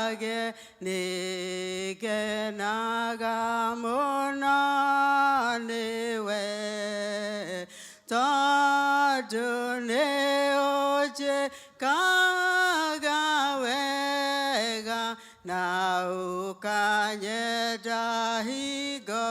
Ngekenaga nĩngenaga mũno nĩwe tondũ nĩ ũnjĩkaga wega na ũkanyenda hingo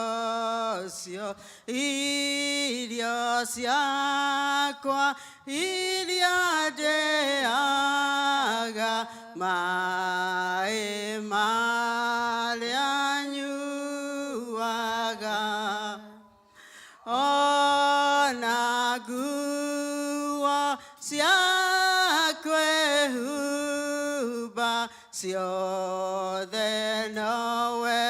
cio irio ciakwa iria ndĩaga maĩ marĩa nyuaga ona nguo cia kwĩhumba ciothe nowe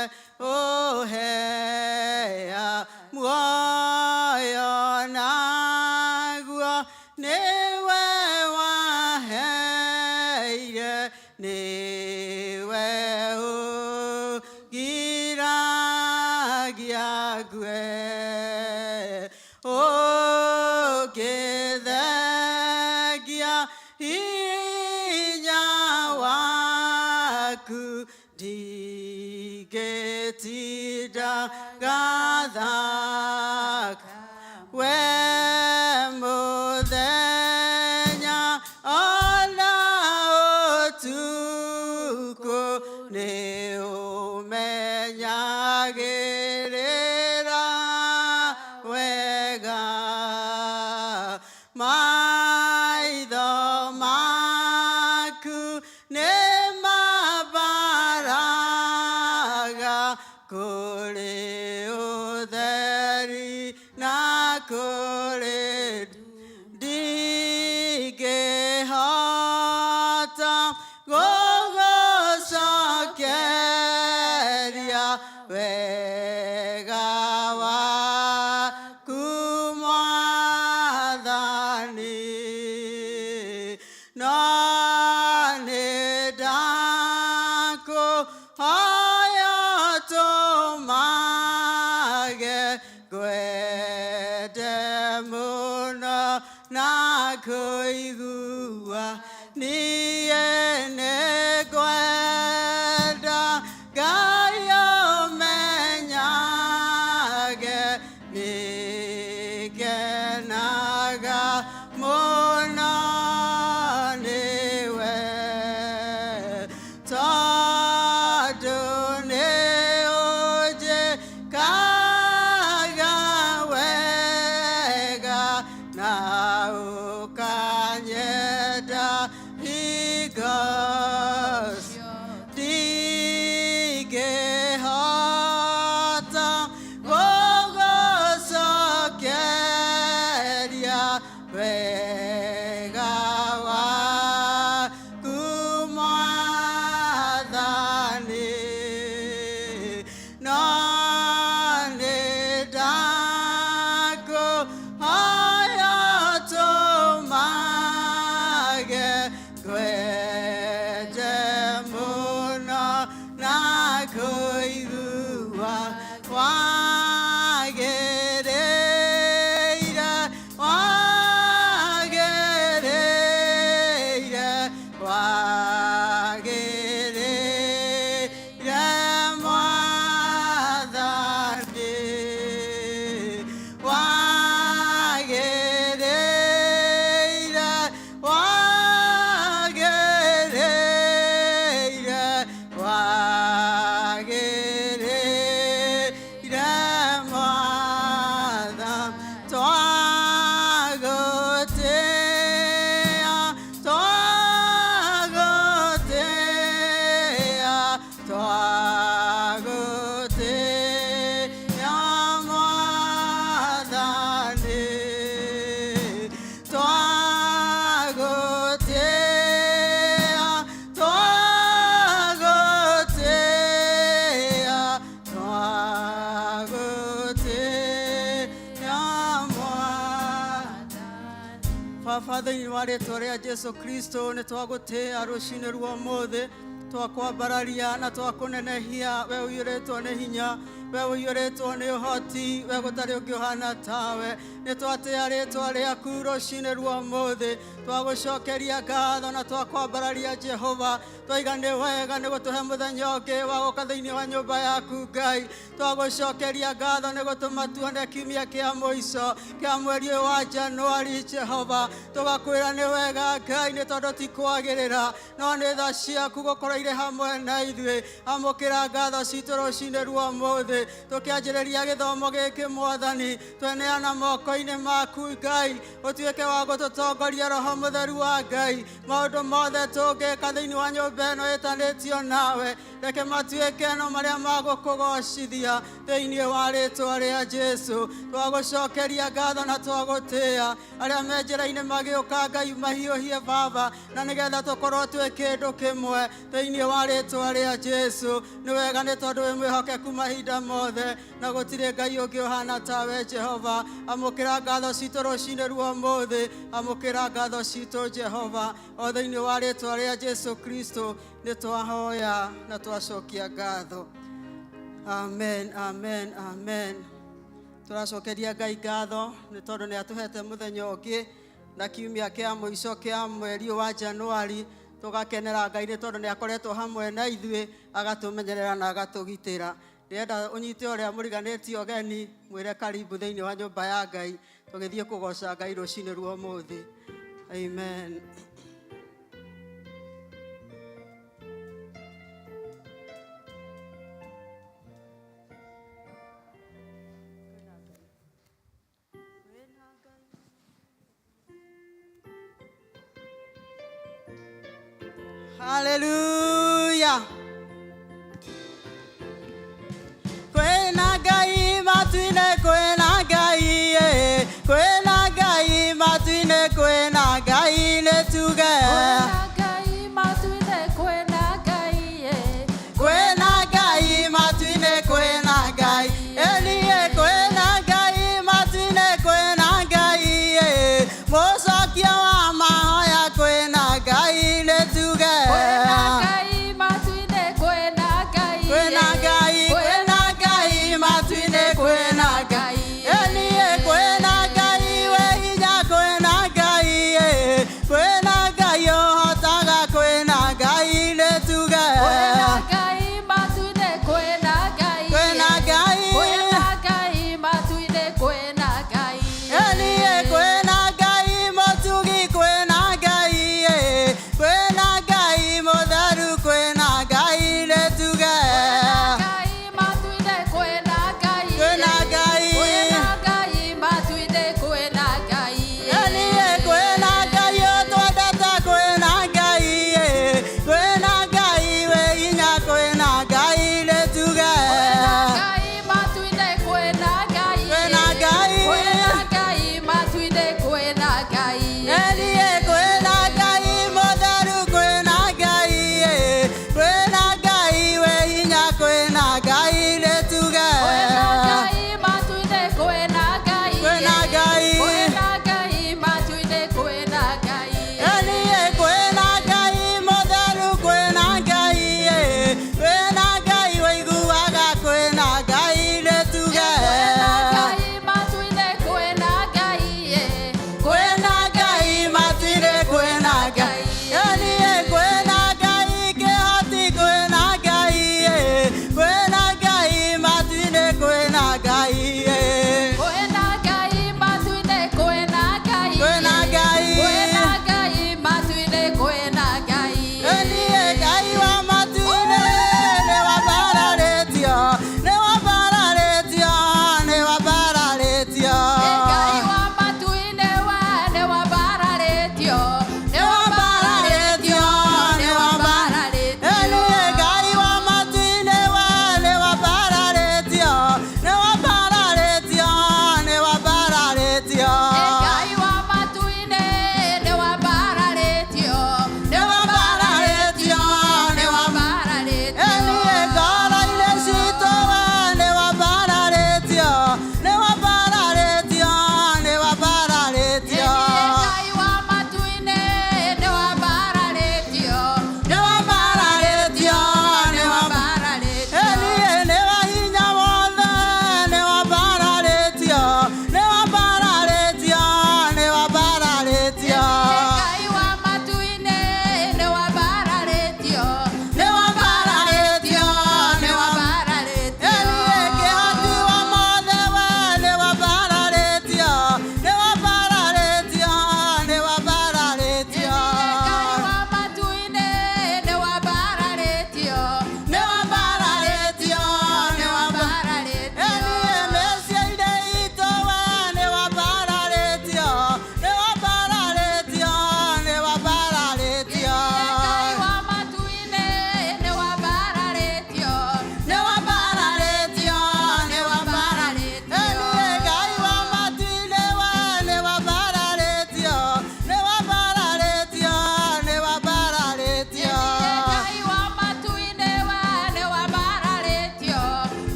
ũhea muoyo naguo nĩwe waheire nĩwe ũngiragia ngue ũngĩthengia hinya waku ndingĩtinda ngathaka we mũthenya ona ũtukũ nĩ ũmenyagĩrĩra wega maitho maku nĩ mambaraga kũrĩ ũtheri na kũrĩ ndingĩhota gũgũcokeria wega waku mwathani no nĩ ndakũhoya tũmage ngwende mũno na kũigua niĩ nĩ ngwenda Ngai ũmenyage nĩngenaga mũno nĩwe tondũ nĩ ũnjĩkaga wega na ũkanyenda hingo ndingĩhota gũgũcokeria wega waku mwathani no nĩ ndakũhoya tũmage ngwende mũno na kũigua wagĩrĩire wagĩrĩire wagĩrĩire mwathani wagĩrĩire wagĩrĩire wagĩrĩire mwathani twagũtĩa twagũtĩa twagũtĩa mwathani twagũtĩa twagũtĩa twagũtĩa mwathani. Baba thĩinĩ wa rĩtwa rĩa Jesu Kristo nĩ twagũtĩa rũcinĩ rwa ũmũthĩ twakwambararia na twakũnenehia we ũiyũrĩtwo nĩ hinya. We ũiyũrĩtwo nĩ ũhoti, we gũtarĩ ũngĩ ũhana tawe. Nĩ twatĩa rĩtwa rĩaku rũcinĩ rwa ũmũthĩ, twagũcokeria ngatho na twakwambararia Jehova. Twaiga nĩ wega nĩ gũtũhe mũthenya ũngĩ wa gũka thĩinĩ wa nyũmba yaku Ngai. Twagũcokeria ngatho nĩ gũtũma tuone kiumia kĩa mũico kĩa mweri ũyũ wa Januari Jehova. Tũgakwĩra nĩ wega Ngai nĩ tondũ ti kwagĩrĩra, no nĩ tha ciaku gũkorwo irĩ hamwe na ithuĩ. Amũkĩra ngatho citũ rũcinĩ rwa ũmũthĩ, tũkĩanjĩrĩria gĩthomo gĩkĩ Mwathani, tweneana moko-inĩ maku Ngai, ũtuĩke wa gũtũtongoria Roho Mũtheru wa Ngai. Maũndũ mothe tũngĩka thĩinĩ wa nyũmba ĩno ĩtanĩtio nawe, reke matuĩke no marĩa magũkũgocithia thĩinĩ wa rĩtwa rĩa Jesu. Twagũcokeria ngatho na twagũtĩĩa. Arĩa me njĩra-inĩ magĩũka Ngai mahiũhie Baba, na nĩgetha tũkorwo twĩ kĩndũ kĩmwe thĩinĩ wa rĩtwa rĩa Jesu. Nĩ wega nĩ tondũ wĩ mwĩhokeku mahinda mothe, na gũtirĩ Ngai ũngĩ ũhana tawe Jehova. Amũkĩra ngatho citũ rũcinĩ rwa ũmũthĩ, amũkĩra ngatho citũ Jehova, o thĩinĩ wa rĩtwa rĩa Jesu Kristo nĩ twahoya na twacokia ngatho. Amen, amen, amen. Tũracokeria Ngai ngatho nĩ tondũ nĩ atũhete mũthenya ũngĩ na kiumia kĩa mũico kĩa mweri wa Januari. Tũgakenera Ngai nĩ tondũ nĩ akoretwo hamwe na ithuĩ, agatũmenyerera na agatũgitĩra. Ndĩrenda ũnyite ũrĩa mũriganĩtie ũgeni, mwĩre karibu thĩinĩ wa nyũmba ya Ngai, tũgĩthiĩ kũgoca Ngai rũcinĩ rwa ũmũthĩ. Amen. Hallelujah. Kwĩna Ngai matu-inĩ, kwĩna Ngai, kwĩna Ngai matu-inĩ, kwĩna Ngai nĩ tuge. Kwĩna Ngai matu-inĩ, kwĩna Ngai, Kwĩna Ngai matu-inĩ, kwĩna Ngai, ĩniĩ kwĩna Ngai matu-inĩ, kwĩna Ngai, mũcokia wa mahoya, kwĩna Ngai nĩ tuge. Kwĩna Ngai.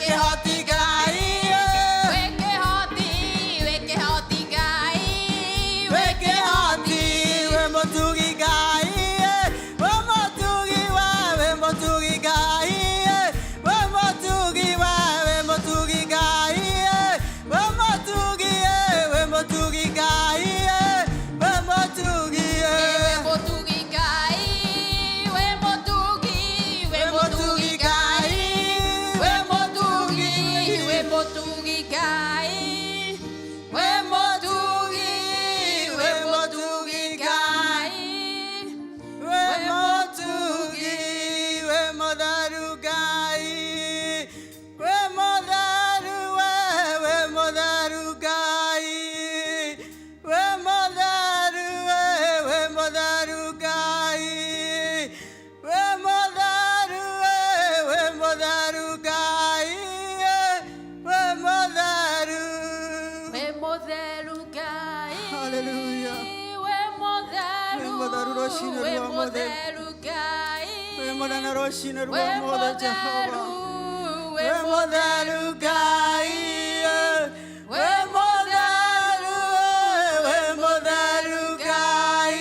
kĩhoti Ngai, Wĩ kĩhoti, wĩ kĩhoti Ngai, wĩ kĩhoti, wĩ mũtugi Ngai, wĩ mũtugi we, wĩ mũtugi Ngai, wĩ mũtugi we, wĩ mũtugi Ngai, wĩ mũtugi, wĩ mũtugi Ngai, wĩ mũtugi, Wĩ mũtugi Ngai, wĩ mũtugi, wĩ mũtugi Ngai, wĩ mũtugi, wĩ mũtugi Ngai, wĩ mũtugi, wĩ mũtugi Ngai, wĩ mũtugi, wĩ mũtheru Ngai, wĩ mũtheru we, wĩ mũtheru Ngai, wĩ mũtheru we, wĩ mũtheru Ngai, wĩ mũtheru we, wĩ mũtheru Ngai, wĩ mũtheru. Wĩ mũtheru Ngai. Hallelujah. Wĩ mũtheru, Wĩ mũtheru rũcinĩ wĩ rwa ũmũthĩ. Mũtheru Ngai. Wĩ mũnene rũcinĩ rwa Wĩ ũmũthĩ Jehova. Mũtheru, wĩ Wĩ mũtheru Ngai, wĩ mũtheru, wĩ mũtheru Ngai,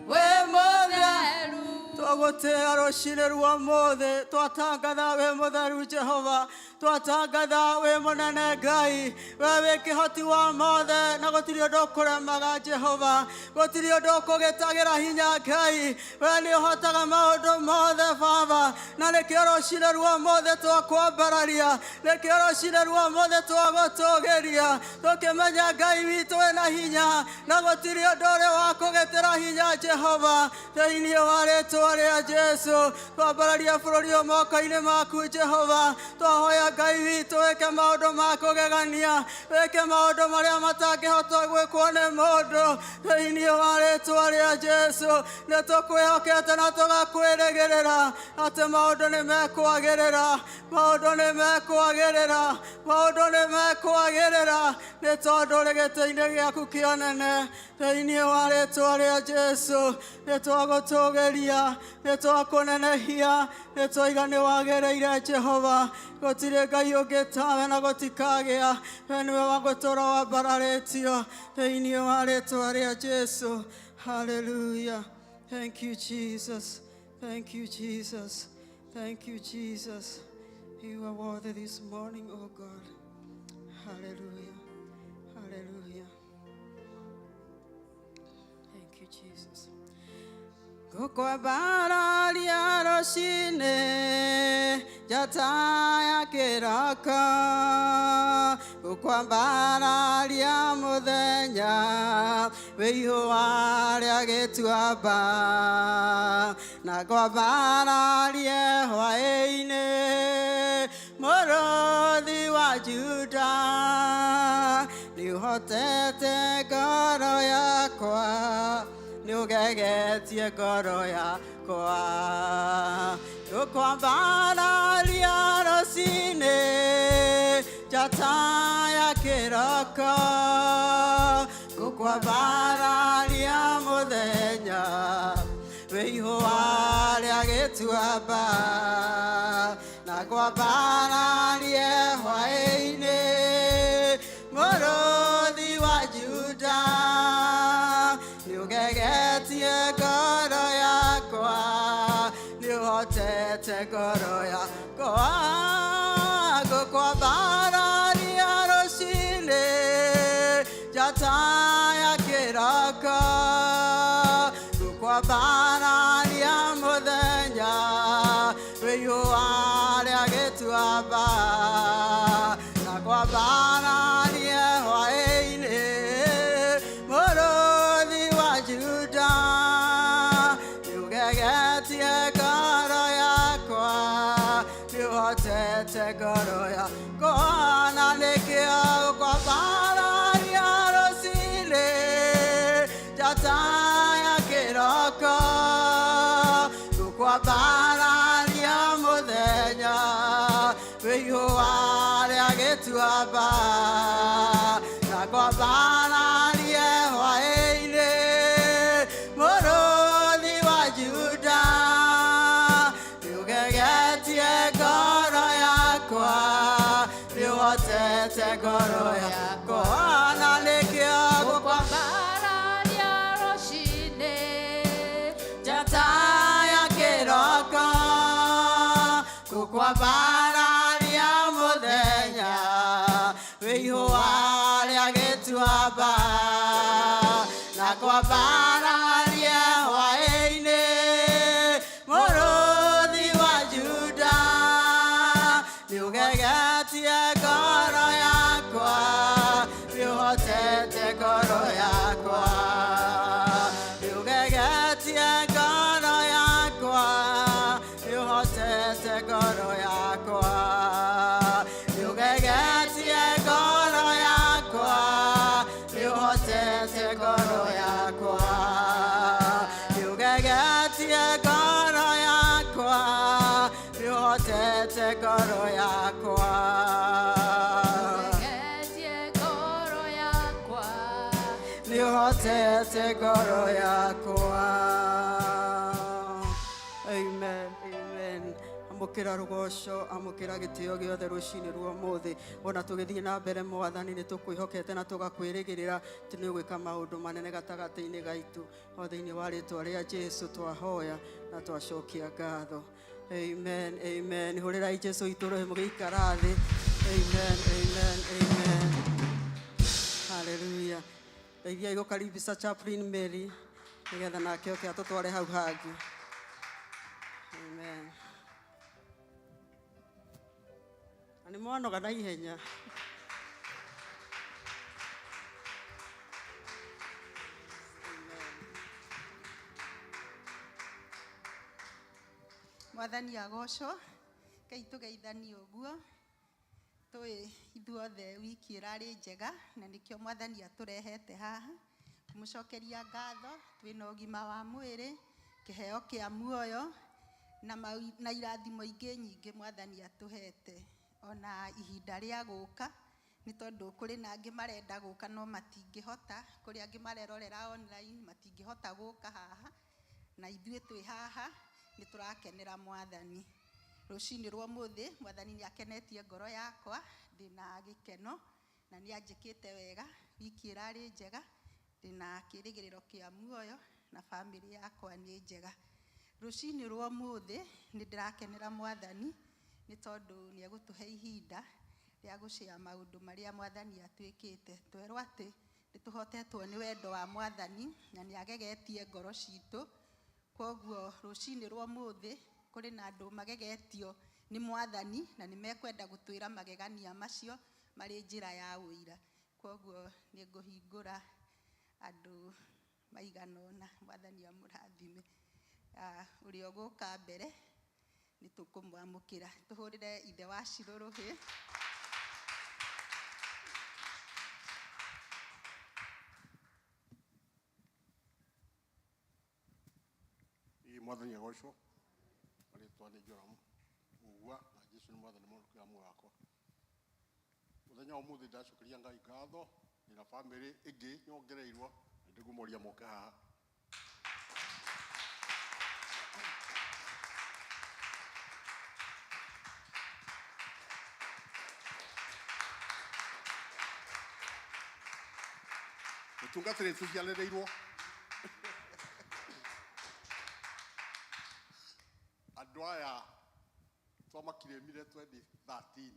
wĩ mũtheru. Mũtheru. Twagũtĩĩa rũcinĩ rwa ũmũthĩ, twatangatha wĩ mũtheru Jehova, twatangatha wĩ mũnene Ngai, we wĩ kĩhoti wa mothe na gũtirĩ ũndũ ũkũremaga Jehova, gũtirĩ ũndũ ũkũgĩtagĩra hinya Ngai, we nĩ ũhotaga maũndũ mothe Baba, na nĩkĩo rũcinĩ rwa ũmũthĩ twakwambararia, nĩkĩo rũcinĩ rwa ũmũthĩ twagũtũgĩria, tũkĩmenya Ngai witũ wĩna hinya na gũtirĩ ũndũ ũrĩ wa kũgĩtĩra hinya Jehova, thĩinĩ wa rĩtwa rĩa Jesu twambararia bũrũri ũyũ moko-inĩ maku Jehova, twahoya Ngai witũ wĩke maũndũ ma kũgegania, wĩke maũndũ marĩa matangĩhota gwĩkwo nĩ mũndũ, thĩinĩ wa rĩtwa rĩa Jesu nĩ tũkwĩhokete na tũgakwĩrĩgĩrĩra atĩ maũndũ nĩ mekwagĩrĩra, maũndũ nĩ mekwagĩrĩra, maũndũ nĩ mekwagĩrĩra, nĩ tondũ ũrĩ gĩtĩ-inĩ gĩaku kĩonene, thĩinĩ wa rĩtwa rĩa Jesu nĩ twagũtũgĩria, nĩ twakũnenehia, nĩ twaiga nĩ wagĩrĩire Jehova, gũtirĩ Ngai ũngĩ tawe na gũtikagĩa, we nĩwe wa gũtũũra wambararĩtio, thĩinĩ wa rĩtwa rĩa Jesu. Hallelujah. Thank you, Jesus. Thank you, Jesus. Thank you, Jesus. You are worthy this morning, oh God. Hallelujah. Hallelujah. Thank you, Jesus. Ngũkwambararia rũcinĩ njata ya kĩroko, ngũkwambararia mũthenya wĩ ihũa rĩa gĩtuamba, na ngwambararie hwaĩ-inĩ mũrũthi wa Juda, nĩũhotete ngoro yakwa, nĩũgegetie ngoro yakwa, ngũkwambararia rũcinĩ njata ya kĩroko, ngũkwambararia mũthenya wĩ ihũa rĩa gĩtuamba, na ngwambararie hwaĩ-inĩ mũrũthi wa Juda, nĩũgegetie ngoro yakwa, nĩũhotete ngoro yakwa, ngũkwambararia rũcinĩ njata ya kĩroko, ngũkwambararia mũthenya wĩ ihũa rĩa gĩtuamba, na ngwambararie hwaĩ-inĩ mũrũthi wa Juda, nĩũgegetie ngoro yakwa, nĩũhotete ngoro yakwa, na nĩkĩo ngwambararia rũcinĩ njata ya kĩroko, ngũkwambararia mũthenya wĩ ihũa rĩa gĩtuamba, na ngwambararie hwaĩ-inĩ mũrũthi wa Juda, nĩũgegetie ngoro yakwa, Baba na kwambararia hwaĩ-inĩ mũrũthi wa Juda nĩũgegetie ngoro yakwa nĩũhotete ngoro yakwa nĩũgegetie ngoro yakwa nĩũhotete ngoro yakwa nĩũgegetie ngoro yakwa nĩũhotete ngoro yakwa nĩũgegetie ngoro yakwa nĩũhotete ngoro yakwa. Nĩũgegetie ngoro yakwa. Nĩũhotete ngoro yakwa. Amen, amen. Amũkĩra rũgoco, amũkĩra gĩtĩo gĩothe rũcinĩ rwa ũmũthĩ. Ona tũgĩthiĩ na mbere mwathani, nĩ tũkwĩhokete na tũgakwĩrĩgĩrĩra atĩ nĩ ũgwĩka maũndũ manene gatagatĩ-inĩ gaitũ. O thĩinĩ wa rĩtwa rĩa Jesu twahoya na twacokia ngatho. Amen, amen. Hũrĩrai Jesu witũ rũhĩ mũgĩikara thĩ. Amen, amen, amen. Hallelujah. Ndeithiai gũkaribisha Chaplain Mary nĩgetha nake oke atũtware hau hangĩ. Amen. Na nĩ mwanoga na ihenya. Amen. Mwathani agocwo. Kei tũgeithanie ũguo tũĩ ithuothe wiki ĩrarĩ njega na nĩkĩo mwathani atũrehete haha kũmũcokeria ngatho twĩna ũgima wa mwĩrĩ, kĩheo kĩa muoyo na irathimo ingĩ nyingĩ mwathani atũhete ona ihinda rĩa gũka nĩ tondũ kũrĩ na angĩ marenda gũka no matingĩhota, kũrĩ angĩ marerorera online matingĩhota gũka haha, na ithuĩ twĩ haha nĩ tũrakenera mwathani. Rũcinĩ rwa ũmũthĩ mwathani nĩ akenetie ngoro yakwa, ndĩna gĩkeno na nĩ anjĩkĩte wega, wiki ĩrarĩ njega, ndĩna kĩrĩgĩrĩro kĩa muoyo na bamĩrĩ yakwa nĩ njega. Rũcinĩ rwa ũmũthĩ nĩ ndĩrakenera mwathani nĩ tondũ nĩ egũtũhe ihinda rĩa gũcĩa maũndũ marĩa mwathani atwĩkĩte. Twerwo atĩ nĩ tũhotetwo nĩ wendo wa mwathani na nĩ agegetie ngoro citũ. Koguo rũcinĩ rwa ũmũthĩ kũrĩ na andũ magegetio nĩ mwathani na nĩ mekwenda gũtwĩra magegania macio marĩ njĩra ya ũira. Koguo nĩ ngũhingũra andũ maigana ũna, mwathani amũrathime. Ũrĩa ũgũka mbere nĩ tũkũmwamũkĩra. Tũhũrĩre ithe wa Shiro rũhĩ. Ĩ mwathani agocwo. Marĩtwa nĩ Joram Mugua na Jesu nĩ mwathani mũno wa muoyo wakwa. Mũthenya wa ũmũthĩ ndacokeria Ngai ngatho ndĩna bamĩrĩ ĩngĩ nyongereirwo na ndĩngũmoria moke haha. Mũtungatĩri tũciarĩrĩirwo andũ aya twamakirĩmire 2013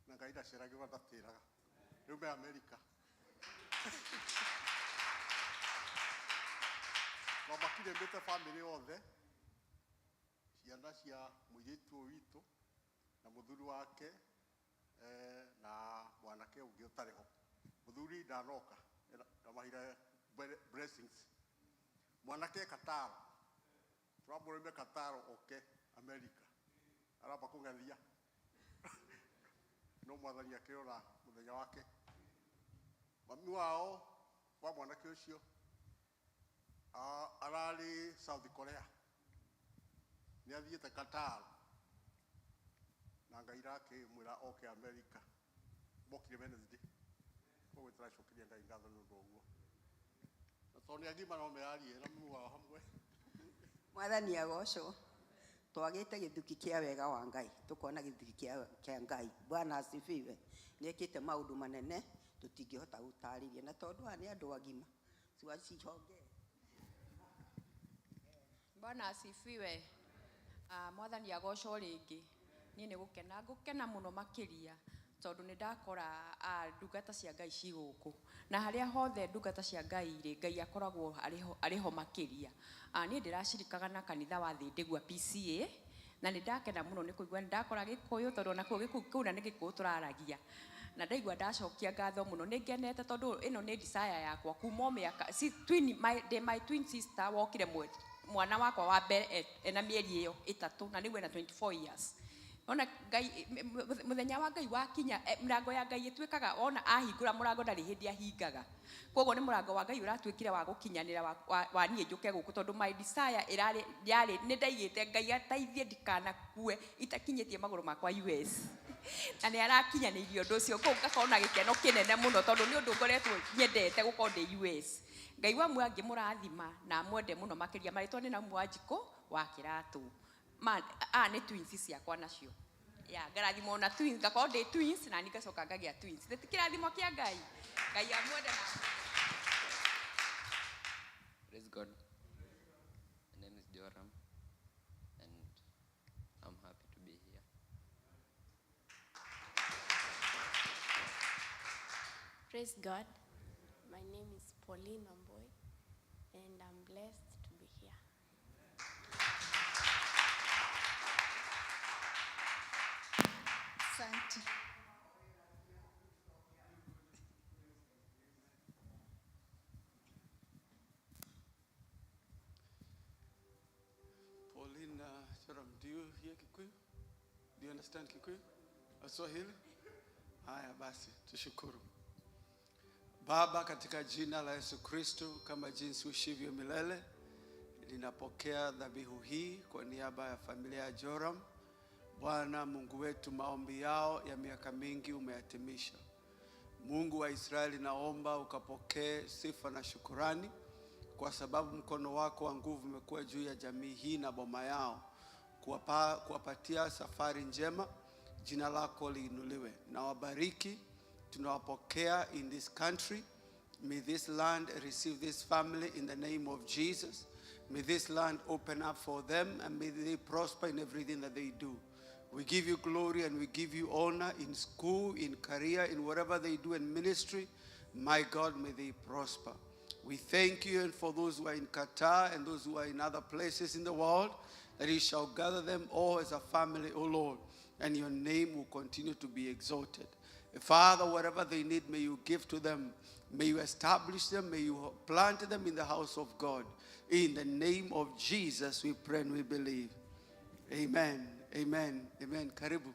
na Ngai ndaceragĩrwo ndatĩraga rĩu me Amerika. Twamakirĩmĩte bamĩrĩ yothe, ciana cia mũirĩtu ũyũ witũ na mũthuri wake na mwanake ũngĩ ũtarĩ ho. Mũthuri ndanoka ndamahire blessings. Mwanake Kataro tũramũrĩme Kataro oke Amerika aramba kũng'ethia no mwathani akĩrora mũthenya wake. Mami wao wa mwanake ũcio ararĩ South Korea, nĩ athiĩte Qatar na Ngai rakĩmwĩra oke Amerika. Mokire Wednesday. Koguo tũracokeria Ngai ngatho nĩ ũndũ ũguo. Na tondũ nĩ agima no mearie na mami wao hamwe. Mwathani agocwo. Twagĩte gĩthuki kĩa wega wa Ngai, tũkona gĩthuki kĩa Ngai. Bwana asifiwe. Nĩekĩte maũndũ manene tũtingĩhota gũtarĩria, na tondũ aya nĩ andũ agima ciwacihongee. Bwana asifiwe. Mwathani agocwo rĩngĩ. Niĩ nĩ gũkena ngũkena mũno makĩria Tondũ nĩ ndakora ndungata cia Ngai ci gũkũ, na harĩa hothe ndungata cia Ngai irĩ, Ngai akoragwo arĩho makĩria. Niĩ ndĩracirikaga na kanitha wa Thĩndĩgua PCA, na nĩ ndakena mũno nĩ kũigua nĩ ndakora Gĩkũyũ, tondũ onakuo kũu na nĩ Gĩkũyũ tũraragia. Na ndaigua ndacokia ngatho mũno, nĩ ngenete tondũ ĩno nĩ desire yakwa kuma o mĩaka si, twin, my, ndĩ my twin sister wokire mwana wakwa wa mbere ena mĩeri ĩyo 3, na nĩguo ena 24 years. Ona Ngai, mũthenya wa Ngai wakinya, mĩrango ya Ngai ĩtuĩkaga, ona ahingũra mũrango ndarĩ hĩndĩ ahingaga. Koguo nĩ mũrango wa Ngai ũratuĩkire wa gũkinyanĩra wa niĩ njũke gũkũ, tondũ my desire ĩrarĩ, yarĩ, nĩ ndaigĩte Ngai ateithie ndikanakue itakinyĩtie magũrũ makwa US. Na nĩ arakinyanĩirie ũndũ ũcio, koguo ngakorwo na gĩkeno kĩnene mũno, tondũ nĩ ũndũ ngoretwo nyendete gũkorwo ndĩ US. Ngai wa muoyo angĩmũrathima na amwende mũno makĩria. Marĩtwa nĩ Naumu Wanjikũ wa Kĩratũ. Ma, nĩ twins ciakwa nacio. Ya, ngarathimwo na twins, ngakorwo ndĩ twins na niĩ ngacoka ngagĩa twins. Nĩ kĩrathimo kĩa Ngai. Ngai amwende na Praise God. My name is Joram, and I'm happy to be here. Praise God. My name is Pauline Omboy, and I'm blessed to be here. Asante. Pauline, Joram, do you hear Kikuyu? Do you understand Kikuyu? Swahili? Haya basi, tushukuru. Baba, katika jina la Yesu Kristo, kama jinsi ushivyo milele, ninapokea dhabihu hii kwa niaba ya familia ya Joram. Bwana Mungu wetu, maombi yao ya miaka mingi umeyatimisha. Mungu wa Israeli, naomba ukapokee sifa na shukurani, kwa sababu mkono wako wa nguvu umekuwa juu ya jamii hii na boma yao, kuwapatia safari njema. Jina lako liinuliwe na wabariki. Tunawapokea in this country. May this land receive this family in the name of Jesus. May this land open up for them, and may they prosper in everything that they do. We give you glory and we give you honor in school, in career, in whatever they do in ministry. My God, may they prosper. We thank you, and for those who are in Qatar and those who are in other places in the world, that you shall gather them all as a family, O Lord, and your name will continue to be exalted. Father, whatever they need, may you give to them. May you establish them. May you plant them in the house of God. In the name of Jesus, we pray and we believe. Amen. Amen. Amen. Karibu.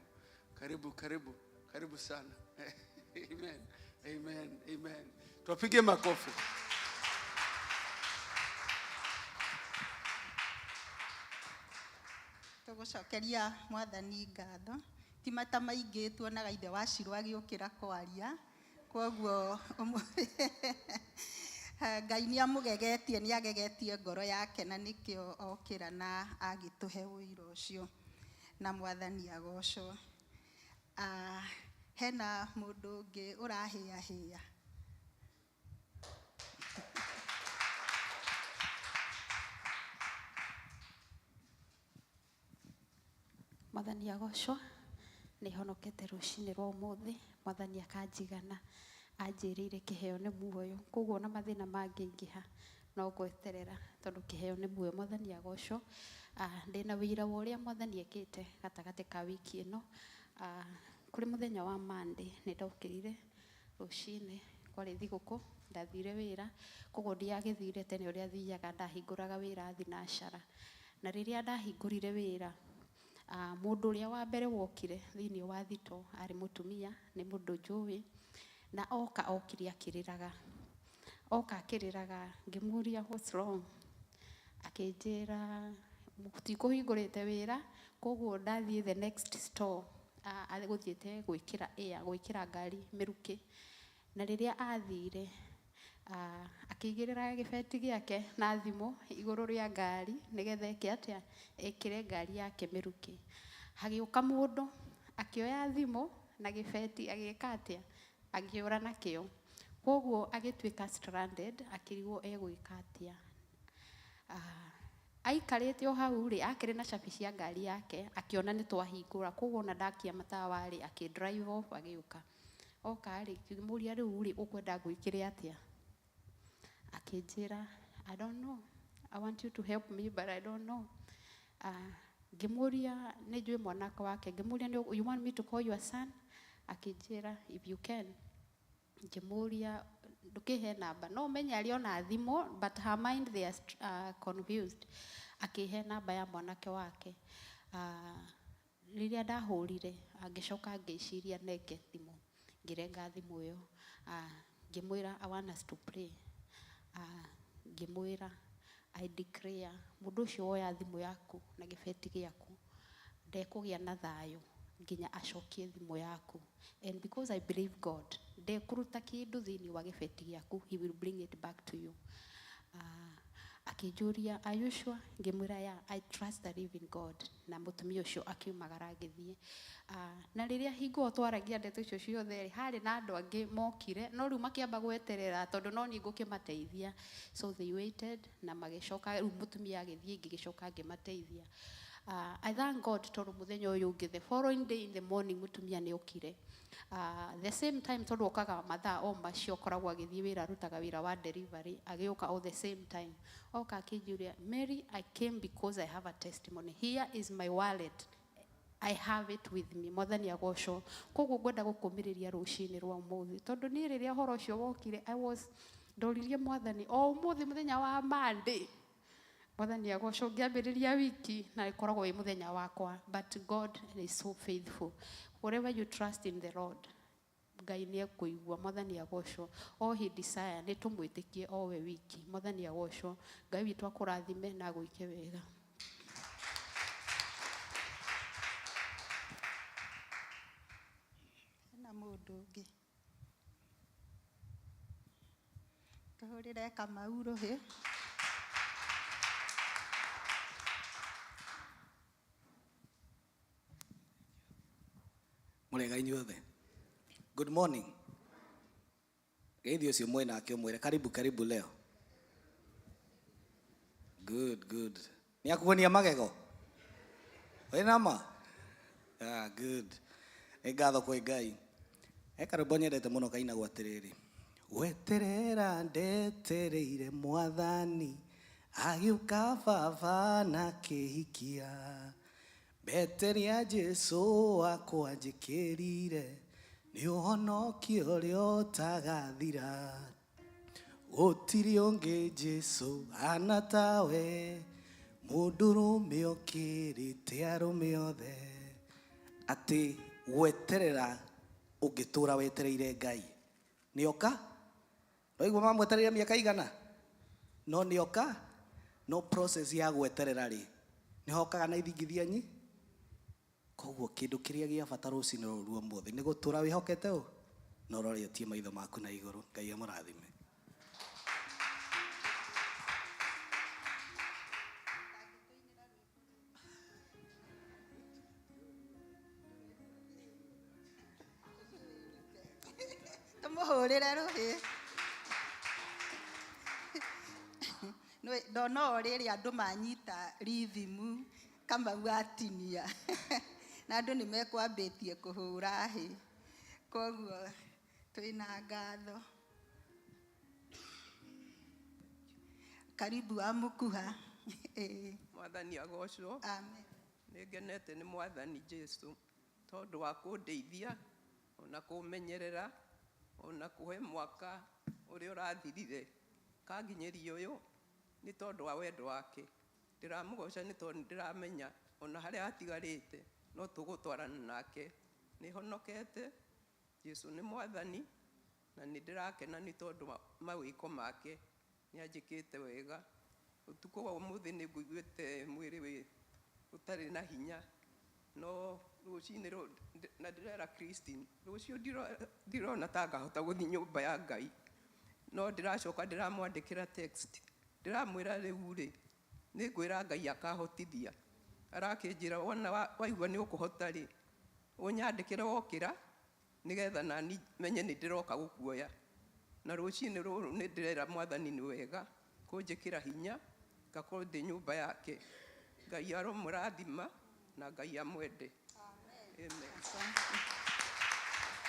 Karibu, karibu. Karibu sana. Amen. Amen. Amen. Tupige makofi. Tũgũcokeria Mwathani ngatho. Ti mata maingĩ tuonaga ithe wa Shiro agĩũkĩra kwaria, koguo ũmũthĩ Ngai nĩ amũgegetie, nĩ agegetie ngoro yake, na nĩkĩo okĩra na agĩtũhe ũira ũcio, na Mwathani agocwo. Hena mũndũ ũngĩ ũrahĩahĩa? Mwathani agocwo. Nĩ honokete rũcinĩ rwa ũmũthĩ. Mwathani akanjigana, anjĩrĩire kĩheo nĩ muoyo, koguo ona mathĩna mangĩingĩha no ngweterera, tondũ kĩheo nĩ muoyo. Mwathani agocwo. Ndĩna wĩira wa ũrĩa Mwathani ekĩte gatagatĩ ka wiki ĩno. Kũrĩ mũthenya wa Monday nĩ ndokĩrire rũcinĩ, kwarĩ thigũkũ, ndathire wĩra, koguo ndiagĩthire tene ũrĩa thiaga, ndahingũraga wĩra thinacara. Na rĩrĩa ndahingũrire wĩra, mũndũ ũrĩa wa mbere wokire thĩinĩ wa thito arĩ mũtumia, nĩ mũndũ njũĩ, na oka okire akĩrĩraga. Oka akĩrĩraga, ngĩmũria, "What's wrong?" Akĩnjĩra tikũhingũrĩte wĩra, koguo ndathiĩ the next store, agũthiĩte gwĩkĩra air, gwĩkĩra ngari mĩrukĩ. Na rĩrĩa athire, akĩigĩrĩra gĩbeti gĩake na thimũ igũrũ rĩa ngari, nĩgetha eke atĩa, ekĩre ngari yake mĩrukĩ. Hagĩũka mũndũ akĩoya thimũ na gĩbeti, agĩka atĩa, akĩũra nakĩo. Koguo agĩtuĩka stranded, akĩrigwo egwĩka atĩa. Aikarĩte o hau rĩ, akĩrĩ na cabi cia ngari yake, akĩona nĩ twahingũra, koguo ona ndakia matawa rĩ, akĩ drive off agĩũka. Oka rĩ, ngĩmũria rĩu rĩ, ũkwenda ngwĩkĩre atĩa? Akĩnjĩra, "I don't know. I want you to help me, but I don't know." Ngĩmũria nĩ njũĩ mwanake wake, ngĩmũria, "You want me to call your son?" Akĩnjĩra, "If you can." Ngĩmũria, "Ndũkĩhe namba?" No menye arĩ ona thimũ, but her mind, they are confused. Akĩhe namba ya mwanake wake. Rĩrĩa ndahũrire, ngĩcoka ngĩciria nenge thimũ, ngĩrenga thimũ ĩyo. Ngĩmwĩra, "I want us to pray." Ngĩmwĩra, "I declare mũndũ ũcio woya thimũ yaku na gĩbeti gĩaku ndekũgĩa na thayũ nginya acokie thimũ yaku. And because I believe God, ndekũruta kĩndũ thĩinĩ wa gĩbeti gĩaku, he will bring it back to you." Akĩnjũria, "Are you sure?" Ngĩmwĩra, "Yeah, I trust the living God." Na mũtumia ũcio akiumagara agĩthiĩ. Na rĩrĩa hingo ĩyo twaragia ndeto icio ciothe rĩ, harĩ na andũ angĩ mokire, no rĩu makĩamba gweterera tondũ no niĩ ngũkĩmateithia. So they waited na magĩcoka, rĩu mũtumia agĩthiĩ, ngĩgĩcoka ngĩmateithia. I thank God tondũ mũthenya ũyũ ũngĩ, the following day in the morning, mũtumia nĩ okire. The same time, tondũ okaga mathaa o macio akoragwo agĩthiĩ wĩra, arutaga wĩra wa delivery, agĩũka o the same time. Oka akĩnjũria, "Mary, I came because I have a testimony. Here is my wallet. I have it with me." Mwathani agocwo. Koguo ngwenda gũkũmĩrĩria rũcinĩ rwa ũmũthĩ, tondũ niĩ rĩrĩa ũhoro ũcio wokire, I was ndoririe Mwathani o ũmũthĩ mũthenya wa Monday. Mwathani agocwo, ngĩambĩrĩria wiki na ĩkoragwo wĩ mũthenya wakwa, but God is so faithful. Whatever you trust in the Lord, Ngai nĩ ekũigua. Mwathani agocwo. All he desire nĩ tũmwĩtĩkie o we wiki. Mwathani agocwo. Ngai witũ akũrathime na agwĩke wega. Hena mũndũ ũngĩ? Tũhũrĩre Kamau rũhĩ. Mũrega inyuothe? Good morning. Geithi ũcio mwĩ nake, ũmwĩre karibu, karibu leo. Good, good. Nĩ akuonia magego wĩ nama. Ah, good. Nĩ ngatho kwĩ Ngai. He karwĩmbo nyendete mũno kainagwo atĩrĩrĩ, gweterera ndetereire Mwathani agĩũka baba na kĩhikia mbeteria Jesu wakwa njĩkĩrire nĩ ũhonokio ũrĩa ũtagathira, gũtirĩ ũngĩ Jesu ana tawe, mũndũrũme ũkĩrĩte arũme othe. Atĩ gweterera, ũngĩtũra wetereire Ngai nĩoka. Waigua mamwetereire mĩaka igana no nĩoka. No process ya gweterera rĩ, nĩhokaga na ithingithia nyi. Koguo kĩndũ kĩrĩa gĩa bata rũcinĩ rũrũ rwa ũmũthĩ nĩ gũtũra wĩhokete ũ na ũroretie maitho maku na igũrũ. Ngai amũrathime. Tũmũhũrĩre rũhĩ. Ndona o rĩrĩ andũ manyita rhythm, Kamau atinia na andũ nĩ mekwambĩtie kũhũra hĩ. Koguo twĩna ngatho. Karibu wa mũkuha. Ĩĩ. Mwathani agocwo. Amen. Nĩ ngenete nĩ Mwathani Jesu tondũ wa kũndeithia ona kũmenyerera ona kũhe mwaka ũrĩa ũrathirire kanginyĩria ũyũ nĩ tondũ wa wendo wake. Ndĩramũgoca nĩ tondũ nĩndĩramenya ona harĩa hatigarĩte no tũgũtwarana nake. Nĩ honokete. Jesu nĩ Mwathani na nĩ ndĩrakena nĩ tondũ wa mawĩko make. Nĩ anjĩkĩte wega. Ũtukũ wa ũmũthĩ nĩ ngũiguĩte mwĩrĩ wĩ ũtarĩ na hinya, no rũcinĩ na ndĩrera Christine rũciũ ndirona ta ngahota gũthiĩ nyũmba ya Ngai, no ndĩracoka ndĩramwandĩkĩra text, ndĩramwĩra rĩu rĩ, nĩ ngwĩra Ngai akahotithia. Arakĩnjĩra, wona waigua nĩ ũkũhota rĩ, ũnyandĩkĩre wokĩra nĩgetha nani menye nĩ ndĩroka gũkuoya. Na rũcinĩ rũrũ nĩ ndĩrera Mwathani nĩ wega kũnjĩkĩra hinya. Ngakorwo ndĩ nyũmba yake. Ngai aromũrathima na Ngai amwende. Amen.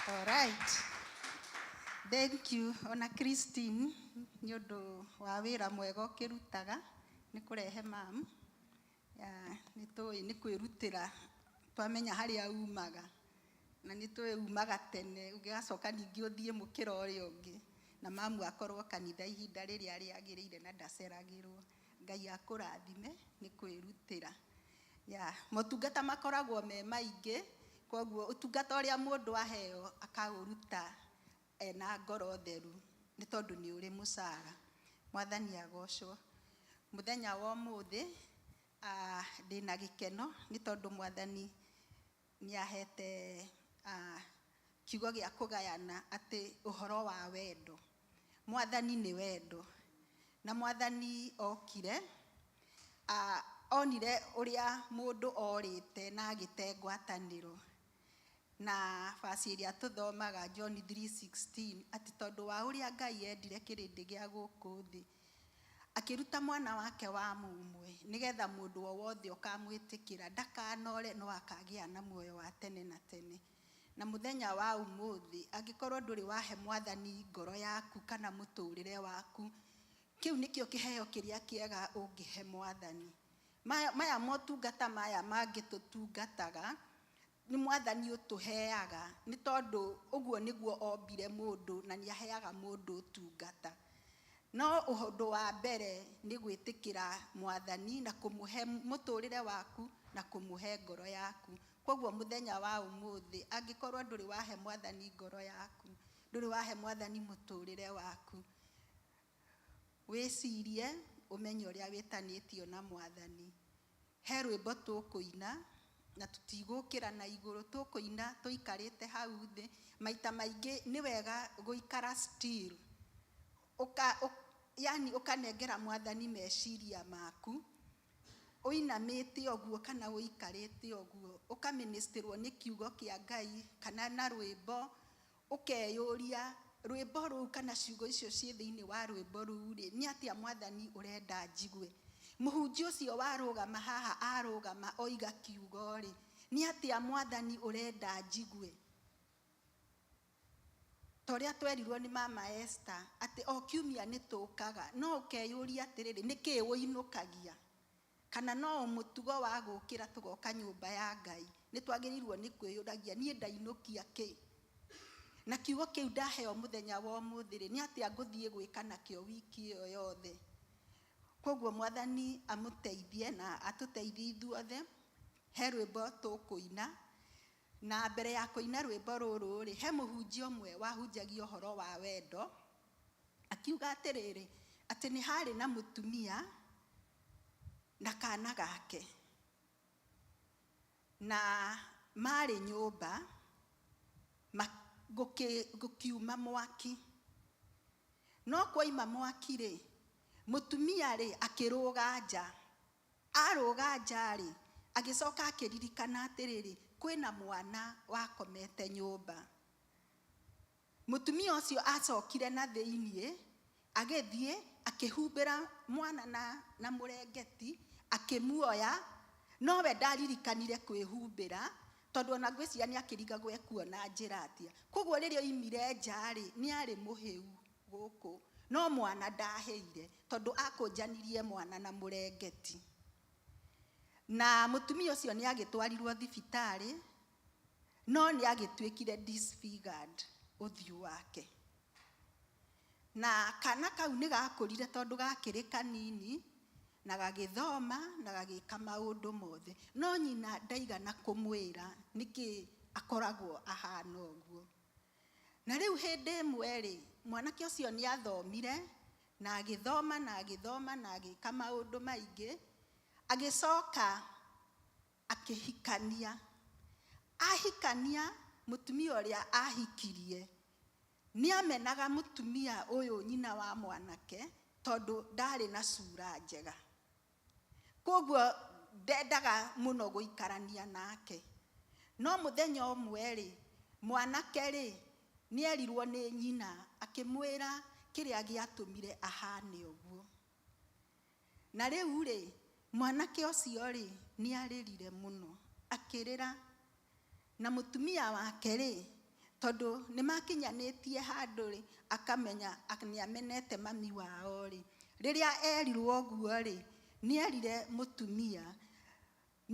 All right. Thank you ona Christine nĩ ũndũ wa wĩra mwega ũkĩrutaga nĩ kũrehe mam. Ya, nĩ tũĩ nĩ kwĩrutĩra twamenya harĩa umaga na nĩ tũĩ umaga tene ũngĩgacoka ningĩ ũthiĩ mũkĩra ũrĩa ũngĩ na mamu akorwo kanitha ihinda rĩrĩa rĩagĩrĩire na ndaceragĩrwo. Ngai akũrathime nĩ kwĩrutĩra. Ya, motungata makoragwo me maingĩ, koguo ũtungata ũrĩa mũndũ aheo akaũruta ena ngoro theru nĩ tondũ nĩ ũrĩ mũcara. Mwathani agocwo. Mũthenya wa ũmũthĩ ndĩna gĩkeno nĩ tondũ Mwathani nĩ ahete kiugo gĩa kũgayana atĩ ũhoro wa wendo. Mwathani nĩ wendo. Na Mwathani okire, onire ũrĩa mũndũ orĩte na agĩte ngwatanĩro. Na baci ĩrĩa tũthomaga John 3:16 atĩ tondũ wa ũrĩa Ngai endire kĩrĩndĩ gĩa gũkũ thĩ, akĩruta mwana wake wa mũmwe nĩgetha mũndũ o wothe ũkamwĩtĩkĩra ndakanore no akagĩa na muoyo wa tene na tene. Na mũthenya wa ũmũthĩ angĩkorwo ndũrĩ wahe Mwathani ngoro yaku kana mũtũrĩre waku, kĩu nĩkĩo kĩheo kĩrĩa kĩega ũngĩhe Mwathani. Maya motungata maya mangĩ tũtungataga nĩ Mwathani ũtũheaga nĩ tondũ ũguo nĩguo ombire mũndũ na nĩ aheaga mũndũ ũtungata. No ũndũ wa mbere nĩ gwĩtĩkĩra Mwathani na kũmũhe mũtũrĩre waku na kũmũhe ngoro yaku. Koguo mũthenya wa ũmũthĩ angĩkorwo ndũrĩ wahe Mwathani ngoro yaku, ndũrĩ wahe Mwathani mũtũrĩre waku, wĩcirie ũmenye ũrĩa wĩtanĩtio na Mwathani. He rwĩmbo tũkũina na tũtigũkĩra na igũrũ, tũkũina tũikarĩte hau thĩ. Maita maingĩ nĩ wega gũikara still, yani ũkanengera Mwathani meciria maku, ũinamĩte ũguo kana ũikarĩte ũguo, ũkaministirwo nĩ kiugo kĩa Ngai kana na rwĩmbo, ũkeyũria rwĩmbo rũu kana ciugo icio ciĩ thĩinĩ wa rwĩmbo rũu rĩ, nĩ atĩa Mwathani ũrenda njigue. Mũhunjia ũcio warũgama haha arũgama oiga kiugo rĩ, nĩ atĩa Mwathani ũrenda njigue. Ta ũrĩa twerirwo nĩ mama Esther atĩ o kiumia nĩ tũkaga, no ũkeyũria atĩrĩrĩ, nĩkĩĩ ũinũkagia? Kana no mũtugo wa gũkĩra tũgoka nyũmba ya Ngai, nĩ twagĩrĩirwo nĩ kwĩyũragia niĩ ndainũkia kĩ? Na kiugo kĩu ndaheo mũthenya wa ũmũthĩ rĩ, nĩ atĩa ngũthiĩ gwĩka nakĩo wiki ĩyo yothe? Koguo Mwathani amũteithie na atũteithie ithuothe. He rwĩmbo tũkũina, na mbere ya kũina rwĩmbo rũrũ rĩ, he mũhunjia ũmwe wahunjagia ũhoro wa wendo, akiuga atĩrĩrĩ, atĩ nĩ harĩ na mũtumia na kana gake, na marĩ nyũmba, gũkiuma mwaki. No kwaima mwaki rĩ, mũtumia rĩ akĩrũga nja. Arũga nja rĩ, agĩcoka akĩririkana atĩrĩrĩ, kwĩna mwana wakomete nyũmba. Mũtumia ũcio acokire na thĩiniĩ, agĩthiĩ akĩhumbĩra mwana na mũrengeti, akĩmuoya, nowe ndaririkanire kwĩhumbĩra, tondũ ona ngwĩciria nĩ akĩrigagwo ekuona njĩra atĩa. Koguo rĩrĩa oimire nja rĩ, nĩ arĩ mũhĩu gũkũ, no mwana ndahĩire, tondũ akũnjanirie mwana na mũrengeti. Na mũtumia ũcio nĩ agĩtwarirwo thibitarĩ, no nĩ agĩtuĩkire disfigured ũthiũ wake. Na kana kau nĩ gakũrire tondũ gakĩrĩ kanini, na gagĩthoma na gagĩka maũndũ mothe. No nyina ndaigana kũmwĩra nĩkĩ akoragwo ahana ũguo. Na rĩu hĩndĩ ĩmwe rĩ, mwanake ũcio nĩ athomire, na agĩthoma na agĩthoma na agĩka maũndũ maingĩ, agĩcoka akĩhikania. Ahikania mũtumia ũrĩa ahikirie, nĩ amenaga mũtumia ũyũ nyina wa mwanake, tondũ ndarĩ na cura njega. Koguo ndendaga mũno gũikarania nake. No mũthenya ũmwe rĩ, mwanake rĩ, nĩ erirwo nĩ nyina, akĩmwĩra kĩrĩa gĩatũmire ahane ũguo. Na rĩu rĩ, mwanake ũcio rĩ, nĩ arĩrire mũno, akĩrĩra. Na mũtumia wake rĩ, tondũ nĩ makinyanĩtie handũ rĩ, akamenya nĩ amenete mami wao rĩ, rĩrĩa erirwo ũguo rĩ, nĩ erire mũtumia,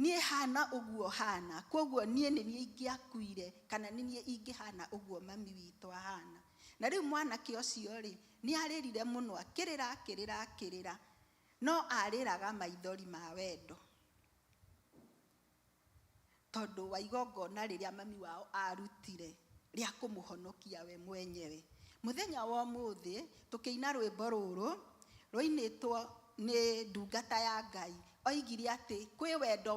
niĩ hana ũguo hana, koguo niĩ nĩ niĩ ingĩakuire, kana nĩ niĩ ingĩhana ũguo mami witũ ahana. Na rĩu mwanake ũcio rĩ, nĩ arĩrire mũno, akĩrĩra, akĩrĩra, akĩrĩra, no arĩraga maithori ma wendo, tondũ wa igongona rĩrĩa mami wao arutire rĩa kũmũhonokia we mwenyewe. Mũthenya wa ũmũthĩ tũkĩina rwĩmbo rũrũ rũinĩtwo nĩ ndungata ya Ngai, oigire atĩ kwĩ wendo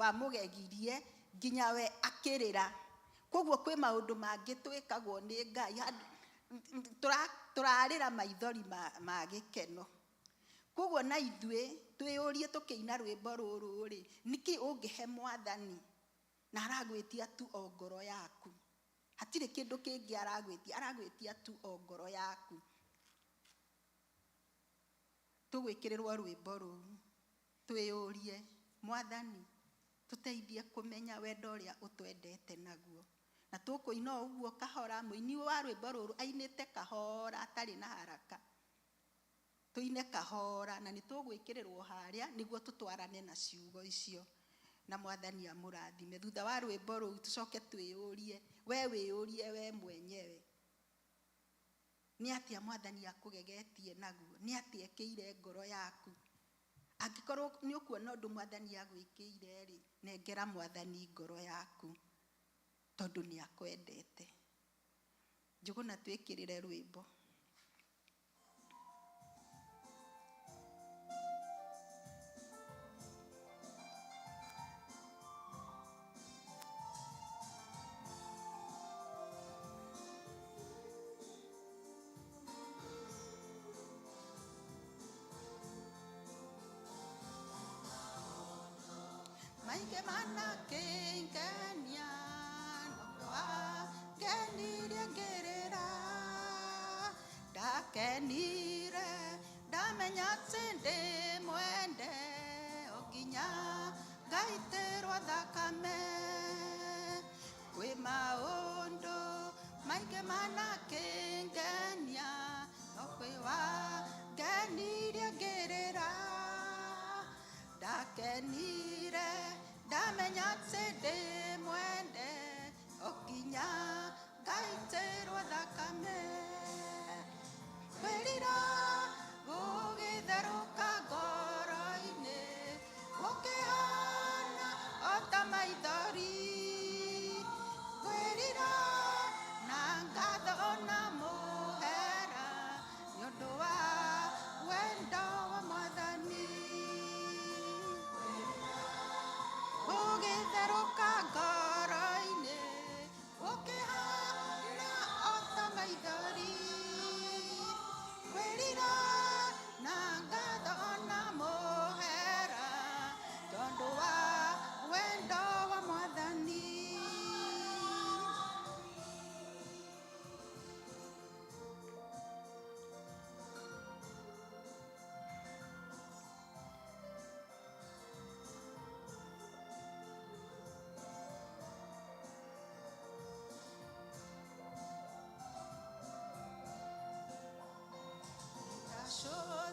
wamũgegirie nginya we akĩrĩra. Koguo kwĩ maũndũ mangĩ twĩkagwo nĩ Ngai, tũrarĩra maithori ma gĩkeno. Koguo na ithuĩ twĩyũrie tũkĩina rwĩmbo rũrũ rĩ, nĩkĩ ũngĩhe Mwathani na aragwĩtia tu o ngoro yaku? Hatirĩ kĩndũ kĩngĩ aragwĩtia, aragwĩtia tu o ngoro yaku. Tũgwĩkĩrĩrwo rwĩmbo rũu, twĩyũrie, Mwathani, tũteithie kũmenya wendo ũrĩa ũtwendete naguo. Na tũkũina o ũguo kahora, mũini wa rwĩmbo rũrũ ainĩte kahora atarĩ na haraka. Tũine kahora na nĩ tũgwĩkĩrĩrwo harĩa nĩguo tũtwarane na ciugo icio. Na Mwathani amũrathime. Thutha wa rwĩmbo rũu tũcoke twĩyũrie, we wĩyũrie we mwenyewe, nĩ atĩa Mwathani akũgegetie naguo? Nĩ atĩa ekĩire ngoro yaku? Angĩkorwo nĩ ũkuona ũndũ Mwathani agwĩkĩire rĩ, nengera Mwathani ngoro yaku, tondũ nĩ akwendete. Njũgũna twĩkĩrĩre rwĩmbo. Maingĩ manakĩngenia, ngenirie ngĩrĩra, ndakenire ndamenya atĩ ndĩ mwende, o nginya ngaitĩrwo thakame. Kwĩ maũndũ maingĩ manakĩngenia, no kwĩ wangenirie ngĩrĩra, ndakenire ndamenya atĩ ndĩ mwende, o nginya ngaitĩrwo thakame. Kwĩrira gũgĩtherũka ngoro-inĩ, gũkĩhana o ta maithori. Kwĩrira na ngatho na mũhera, nĩ ũndũ wa wendo wa Mwathani. Gũgĩtherũka ngoro-inĩ, gũkĩhana o ta maithori. Kwĩrira na ngatho na mũhera, tondũ wa wendo wa Mwathani.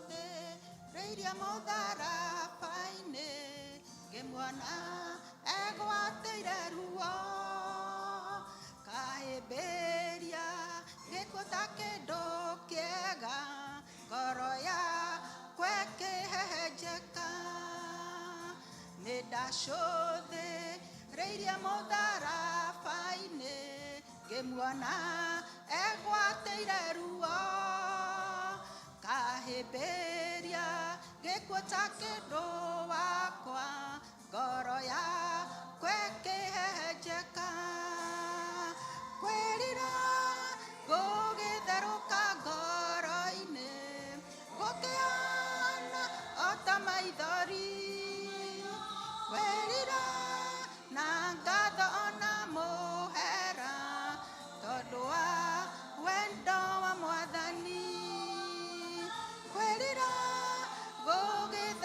Ndacũthĩrĩirie mũtharaba-inĩ, ngĩmuona egwatĩire ruo, kahĩmbĩria gĩkuũ ta kĩndũ kĩega, ngoro yakwa ĩkĩhehenjeka. Nĩ ndacũthĩrĩirie mũtharaba-inĩ, ngĩmuona egwatĩire ruo, kahĩmbĩria gĩkuũ ta kĩndũ wakwa, ngoro yakwa ĩkĩhehenjeka. Kwĩrira gũgĩtherũka ngoro-inĩ, gũkĩhana o ta maithori. Kwĩrira na ngatho na mũhera, tondũ wa wendo wa Mwathani. Kwĩrira gũgĩtherũka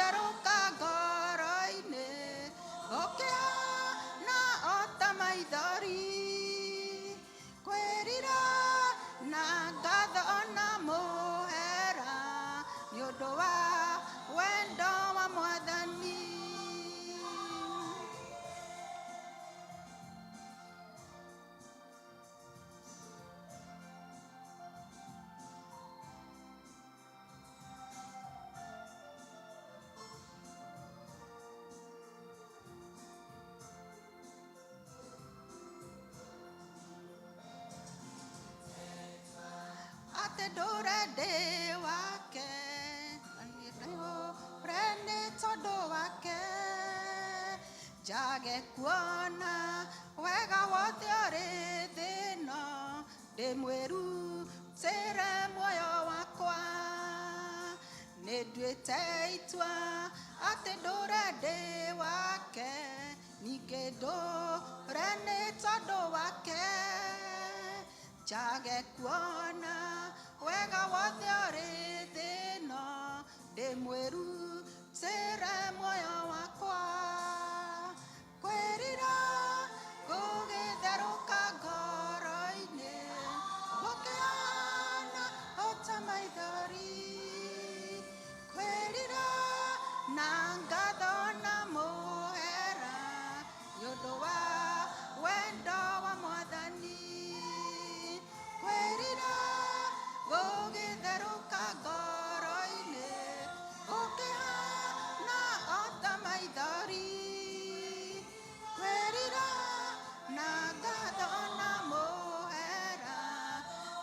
atĩ ndũre ndĩ wake, ndũre nĩ tondũ wake, njage kuona wega wothe ũrĩ thĩ ĩno, ndĩmwĩrutĩre muoyo wakwa. Nĩ nduĩte itua atĩ ndũre ndĩ wake, ningĩ ndũre nĩ tondũ wake, njage kuona wega wothe ũrĩ thĩ ĩno, ndĩmwĩrutĩre muoyo wakwa. Kwĩrira gũgĩtherũka ngoro-inĩ, gũkĩhana o ta maithori. Kwĩrira na ngatho na mũhera, nĩ ũndũ wa wendo wa Mwathani. Kwĩrira gũgĩtherũka ngoro-inĩ, gũkĩhana o ta maithori. Kwĩrira na ngatho na mũhera,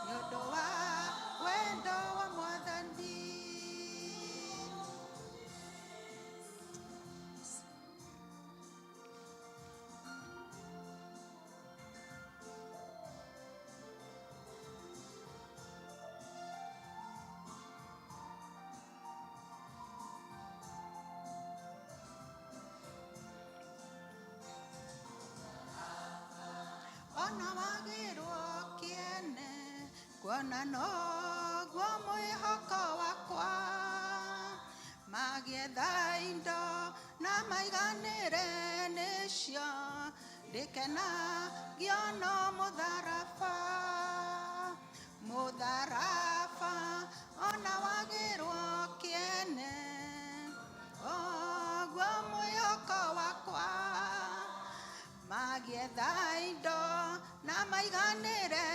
nĩ ũndũ wa wendo wa Mwathani. Ona wagĩrwo kĩene, kuona noguo mwĩhoko wakwa. Magĩetha indo na maiganĩre nĩcio, ndĩkenagio no mũtharaba. Mũtharaba ona wagĩrwo kĩene, oguo mwĩhoko wakwa. Magĩetha indo na maiganĩre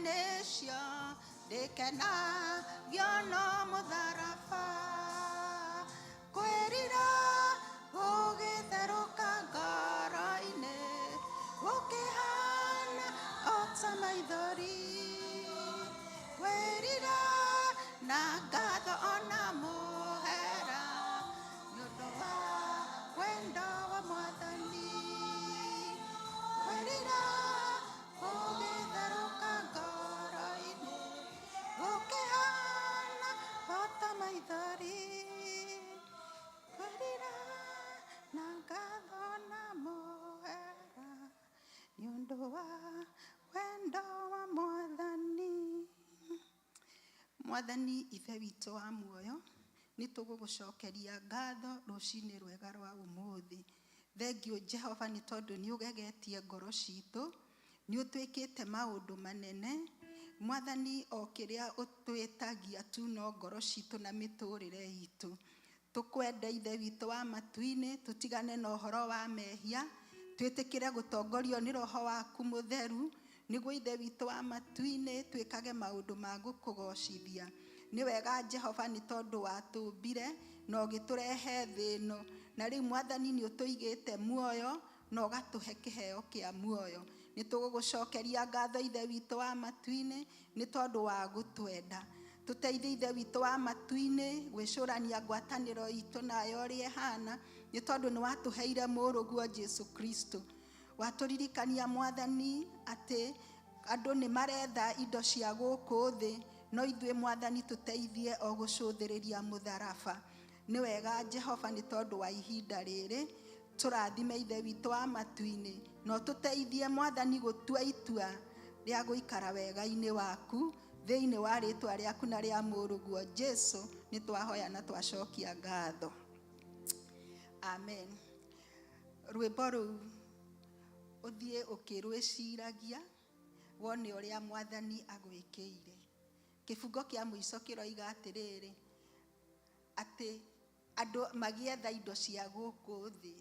nĩcio, ndĩkenagio no mũtharaba. Kwĩrira gũgĩtherũka ngoro-inĩ, gũkĩhana o ta maithori. Kwĩrira na ngatho ona mũhera, nĩ ũndũ wa wendo wa Mwathani. Kwĩrira gũgĩtherũka ngoro-inĩ, gũkĩhana o ta maithori. Kwĩrira na ngatho na mũhera, nĩ ũndũ wa wendo wa Mwathani. Mwathani Ithe witũ wa muoyo, nĩ tũgũgũcokeria ngatho rũcinĩ rwega rwa ũmũthĩ. Thengiũ Jehova nĩ tondũ nĩ ũgegetie ngoro citũ, nĩ ũtwĩkĩte maũndũ manene. Mwathani, o kĩrĩa ũtwĩtagia tu no ngoro citũ na mĩtũrĩre itũ. Tũkwende Ithe witũ wa matu-inĩ, tũtigane na ũhoro wa mehia, twĩtĩkĩre gũtongorio nĩ Roho waku mũtheru, nĩguo Ithe witũ wa matu-inĩ twĩkage maũndũ ma gũkũgocithia. Nĩ wega Jehova nĩ tondũ watũmbire na ũgĩtũrehe thĩ ĩno, na rĩu Mwathani nĩ ũtũigĩte muoyo na ũgatũhe kĩheo kĩa muoyo. Nĩ tũgũgũcokeria ngatho Ithe witũ wa matu-inĩ nĩ tondũ wa gũtwenda. Tũteithie Ithe witũ wa matu-inĩ gwĩcũrania ngwatanĩro itũ nayo ũrĩa ĩhana, nĩ tondũ nĩ watũheire mũrũguo Jesu Kristo. Watũririkania Mwathani atĩ andũ nĩ maretha indo cia gũkũ thĩ, no ithuĩ Mwathani tũteithie o gũcũthĩrĩria mũtharaba. Nĩ wega Jehova nĩ tondũ wa ihinda rĩrĩ, tũrathime Ithe witũ wa matu-inĩ, na ũtũteithie Mwathani gũtua itua rĩa gũikara wega-inĩ waku, thĩinĩ wa rĩtwa rĩaku na rĩa mũrũguo Jesu, nĩ twahoya na twacokia ngatho. Amen. Rwĩmbo rũu ũthiĩ ũkĩrwĩciragia, wone ũrĩa Mwathani agwĩkĩire. Kĩbungo kĩa mũico kĩroiga atĩrĩrĩ, atĩ andũ magĩetha indo cia gũkũ thĩ,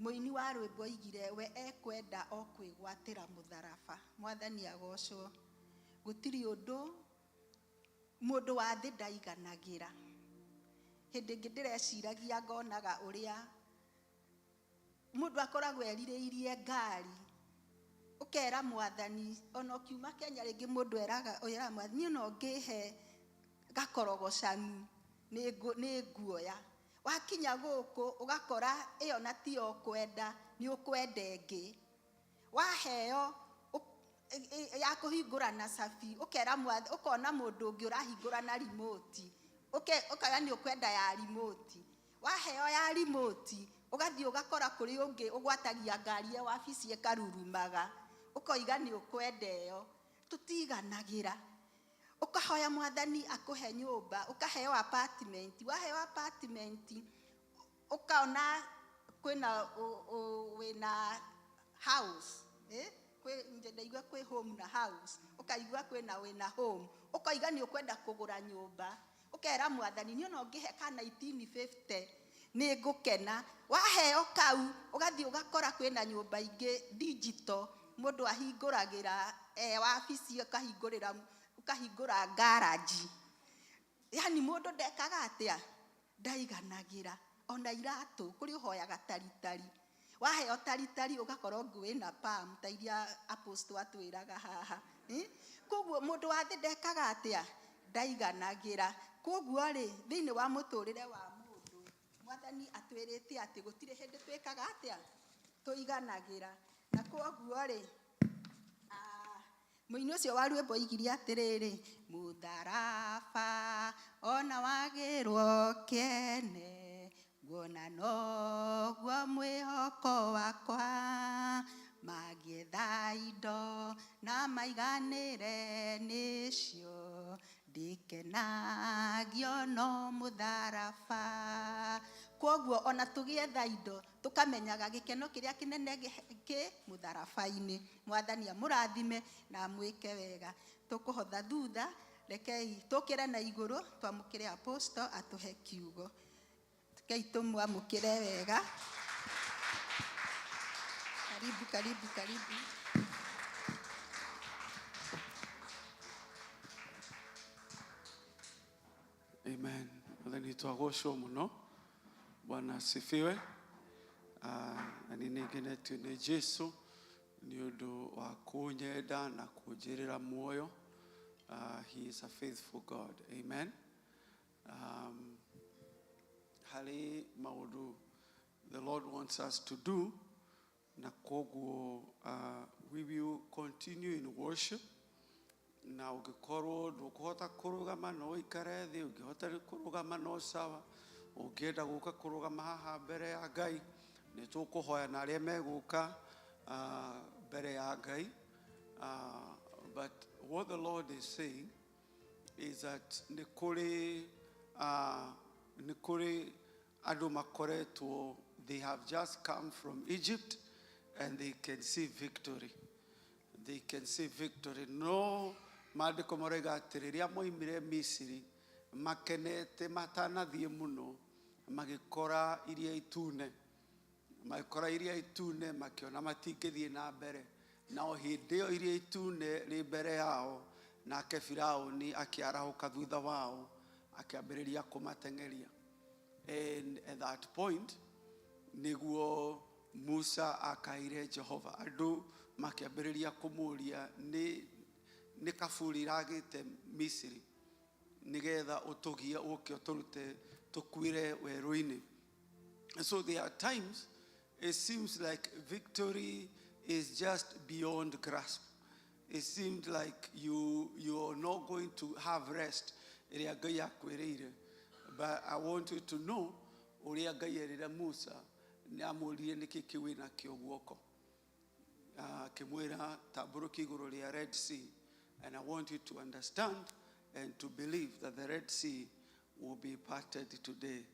mũini wa rwĩmbo oigire we ekwenda o kwĩgwatĩra mũtharaba. Mwathani agocwo. Gũtirĩ ũndũ mũndũ wa thĩ ndaiganagĩra. Hĩndĩ ĩngĩ ndĩreciragia ngonaga ũrĩa mũndũ akoragwo erirĩirie ngari, Ũkera mwathani ona ũkiuma Kenya rĩngĩ mũndũ eraga ũraga mwathani niĩ no ngĩhe gakorogocanu nĩ nguoya. Wakinya gũkũ ũgakora ĩyo na tiyo ũkwenda, nĩ ũkwenda ĩngĩ. Waheo ya kũhingũra na cabi, ũkera ũkona mũndũ ũngĩ ũrahingũra na remote, ũkauga nĩ ũkwenda ya remote. Waheo ya remote, ũgathiĩ ũgakora kũrĩ ũngĩ ũgwatagia ngari ĩ wabici ĩkarurumaga, ũkoiga nĩ ũkwenda ĩyo. Tũtiganagĩra. Ũkahoya mwathani akũhe nyũmba, ũkaheo apartment. Waheo apartment, ũkaona kwĩna wĩna house, eh? Ndaigua kwĩ home na house, ũkaigua kwĩna wĩna home, ũkoiga nĩ ũkwenda kũgũra nyũmba, ũkera mwathani niĩ no ngĩhe ka 1950 nĩ ngũkena. Waheo kau, ũgathiĩ ũgakora kwĩna nyũmba ingĩ digital, mũndũ ahingũragĩra wabici, ũkahingũra garage. Yani mũndũ ndekaga atĩa? Ndaiganagĩra. Ona iratũ, kũrĩ ũhoyaga taritari. Waheo taritari ũgakorwo ũngĩ wĩna palm ta iria apostle atwĩraga haha. Koguo mũndũ wa thĩ ndekaga atĩa? Ndaiganagĩra. Koguo rĩ, thĩinĩ wa mũtũrĩre wa mũndũ, mwathani atwĩrĩte atĩ gũtirĩ hĩndĩ twĩkaga atĩa? Tũiganagĩra. Na koguo rĩ, mũini ũcio wa rwĩmbo oigire atĩrĩrĩ, mũtharaba ona wagĩrwo kĩene, nguona noguo mwĩhoko wakwa, magĩetha indo na maiganĩre nĩcio, ndĩkenagio no mũtharaba. Koguo ona tũgĩetha indo tũkamenyaga gĩkeno kĩrĩa kĩnene kĩ mũtharaba-inĩ. Mwathani amũrathime na amwĩke wega. Tũkũhotha thutha, rekei tũkĩre na igũrũ twamũkĩre apostle atũhe kiugo. Rekei tũmwamũkĩre wega. Karibu, karibu, karibu. Amen. Mwathani witũ agocwo mũno. Bwana asifiwe. Na nĩ ngenetio nĩ Jesu nĩ ũndũ wa kũnyenda na kũnjĩrĩra muoyo. He is a faithful God. Amen. Harĩ maũndũ the Lord wants us to do, na koguo we will continue in worship. Na ũngĩkorwo ndũkũhota kũrũgama no ũikare thĩ, ũngĩhota kũrũgama no sawa, ũngĩenda gũka kũrũgama haha mbere ya Ngai, nĩ tũkũhoya na arĩa megũka mbere ya Ngai. But what the Lord is saying is that nĩ kũrĩ andũ makoretwo, they have just come from Egypt and they can see victory. They can see victory. No maandĩko maroiga atĩ rĩrĩa moimire Misiri makenete matanathiĩ mũno, magĩkora iria itune. Magĩkora iria itune, makĩona matingĩthiĩ na mbere. Nao hĩndĩ ĩyo iria itune rĩ mbere yao, nake Firaũni akĩarahũka thutha wao, akĩambĩrĩria kũmateng'eria. And at that point, nĩguo Musa akaire Jehova. Andũ makĩambĩrĩria kũmũũria nĩ kaburi iragĩte Misiri, nĩgetha ũtũgie ũke ũtũrute tũkuĩre werũ-inĩ. And so there are times it seems like victory is just beyond grasp. It seemed like you are not going to have rest ĩrĩa Ngai akwĩrĩire. But I want you to know ũrĩa Ngai erire Musa, nĩ amũririe nĩkĩ kĩu wĩnakĩo guoko. Akĩmwĩra tambũrũkia igũrũ rĩa Red Sea. And I want you to understand and to believe that the Red Sea will be parted today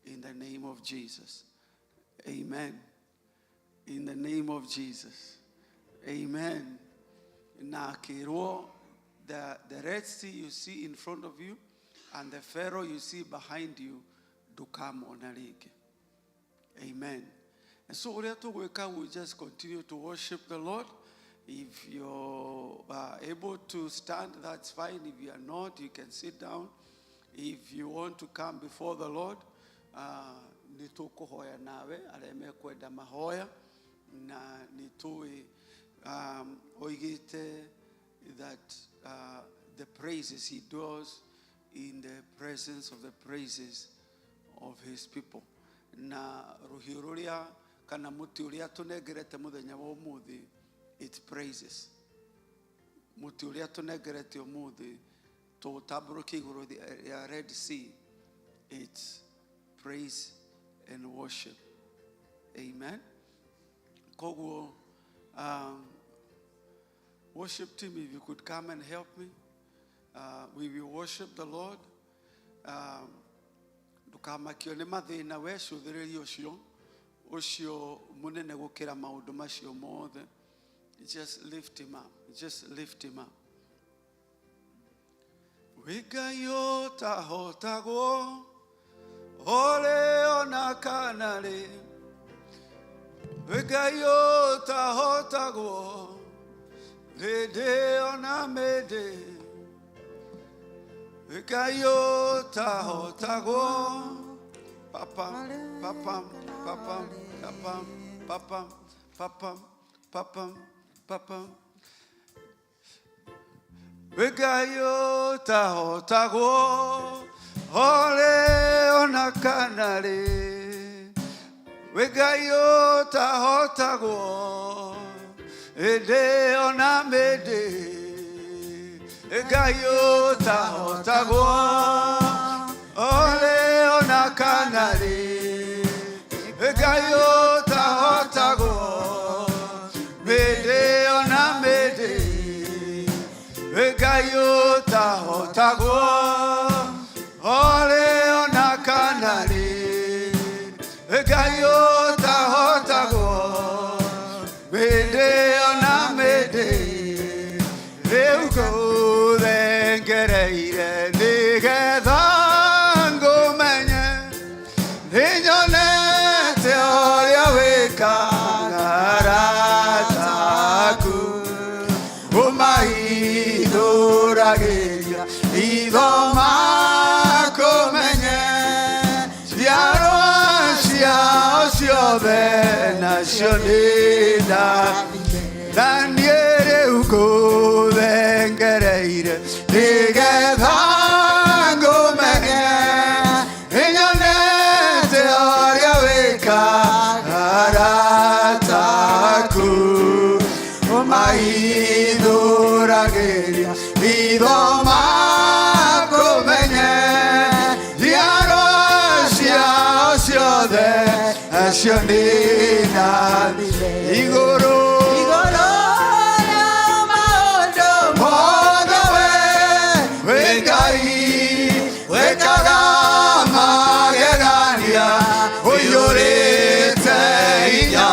in the name of Jesus. Amen. In the name of Jesus. Amen. Na akĩrwo, the Red Sea you see in front of you and the Pharaoh you see behind you, ndũkamona rĩngĩ. Amen. And so ũrĩa tũgwĩka, we just continue to worship the Lord. If you're able to stand, that's fine. If you are not, you can sit down. If you want to come before the Lord, nĩ tũkũhoya nawe, arĩa mekwenda mahoya, na nĩ tũĩ Oigĩte that the praises he dwells in the presence of the praises of his people. Na rũhiũ rũrĩa kana mũtĩ ũrĩa tũnengerete mũthenya wa ũmũthĩ, it praises. Mũtĩ ũrĩa tũnengerete ũmũthĩ tũũtambũrũkie igũrũ ya Red Sea, it's praise and worship. Amen. Koguo worship team, if you could come and help me, we will worship the Lord. Ndũkamakio nĩ mathĩna, we cũthĩrĩria ũcio ũcio mũnene gũkĩra maũndũ macio mothe. Just lift him up, just lift him up. Wĩ Ngai ũtahotagwo ũrĩ ona kana rĩ, wĩ Ngai ũtahotagwo hĩndĩ ona mĩndĩ, wĩ Ngai ũtahotagwo. Papa papa papa papa papa papa papa papa. Wĩ Ngai ũtahotagwo ũrĩ ona kana rĩ, wĩ Ngai ũtahotagwo hĩndĩ ona mĩndĩ, wĩ Ngai ũtahotagwo ũrĩ ona kana rĩ, wĩ Ngai ũtahotagwo mĩndĩ ona mĩndĩ, wĩ Ngai ũtahotagwo ũrĩ ona kana rĩ, wĩ Ngai ũtahotagwo mĩndĩ ona mĩndĩ. Rĩu ngũthengereire nĩgetha ngũmenye, nĩnyonete ũrĩa wĩkaga arata aku, ũmahithũragĩria itho makũmenye, ciarwa ciao ciothe nacio nĩ ndathime. Na niĩ rĩu ngũthengereire nĩgetha ngũmenye, nĩnyonete ũrĩa wĩkaga arata aku, ũmahithũragĩria itho makũmenye, njiarwa ciao ciothe nacio nĩ ndathime. Igũrũ Igũrũ rĩa maũndũ mothe we wĩ Ngai wĩkaga magegania ũiyũrĩte hinya,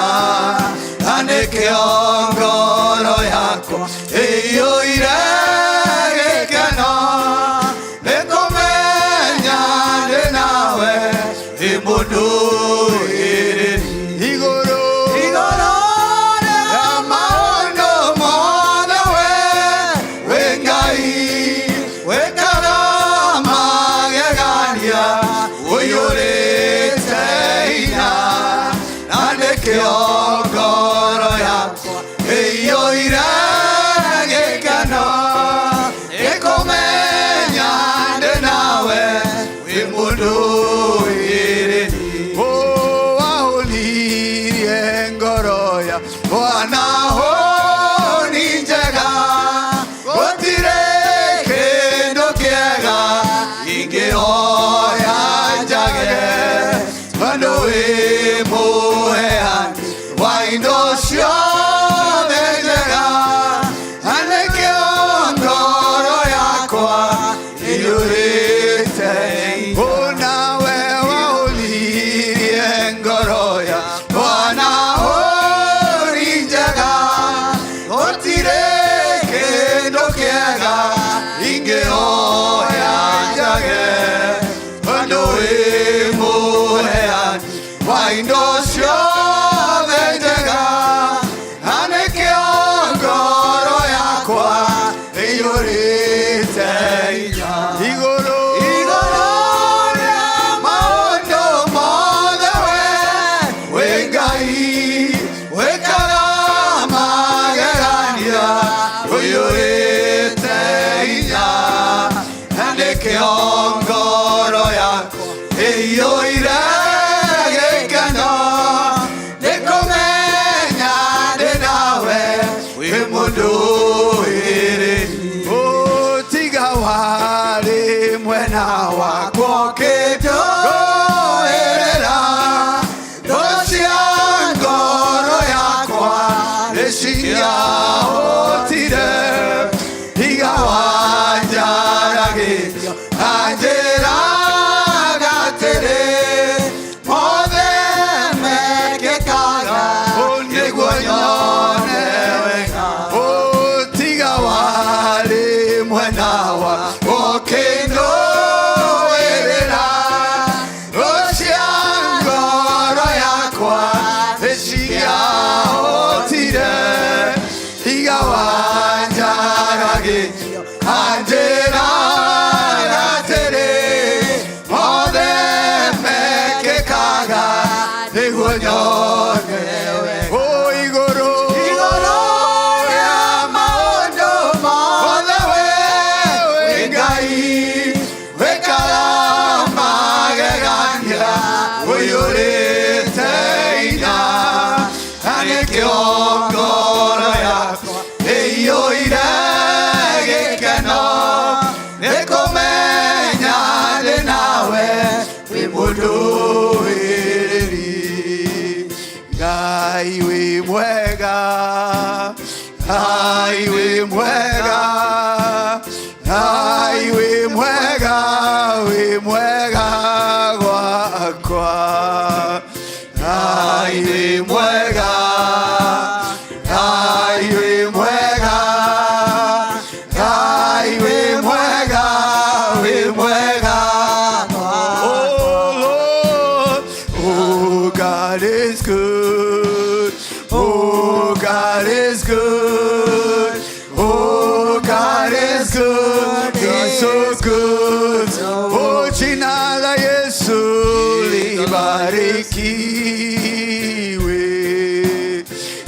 na nĩkĩo ngoro yakwa ĩiyũire gĩkeno nĩ kũmenya ndĩ nawe ndĩ mũndũ ĩrĩ. Igũrũ Igũrũ rĩa maũndũ mothe we wĩ Ngai wĩkaga magegania ũiyũrĩte hinya, na nĩkĩo ngoro yakwa ĩiyũire gĩkeno nĩ kũmenya ndĩ nawe wĩ mũndũ ĩrĩ. Wahũnirie ngoro ya Bwana hũni njega, gũtirĩ kĩndũ kĩega ingĩhoya njage, tondũ wĩ mũheani wa indo ciothe njega, na nĩkĩo ngoro yakwa ĩiyũrĩte. Nawe wahũnirie ngoro ya Bwana hũni njega, gũtirĩ kĩndũ kĩega ingĩhoya njage, tondũ wĩ mũheani wa indo ciothe njega, na nĩkĩo ngoro yakwa ĩiyũrĩte hinya. Igũrũ Igũrũ rĩa maũndũ mothe we wĩ Ngai wĩkaga magegania. O igũrũ Igũrũ rĩa maũndũ mothe we wĩ Ngai wĩkaga magegania ũiyũrĩte hinya na nĩkĩo ngoro yakwa ĩiyũire gĩkeno nĩ kũmenya ndĩ nawe wĩ mũndũĩrĩri Ngai wĩ mwega Ngai wĩ mwega Ngai wĩ mwega wĩ mwega gwakwa Ngai wĩ mwega Ngai wĩ mwega Ngai wĩ mwega wĩ mwega Oh Lord, oh God is good. Oh God is good. Oh God is good. He's so good. Oh jina la Yesu libarikiwe.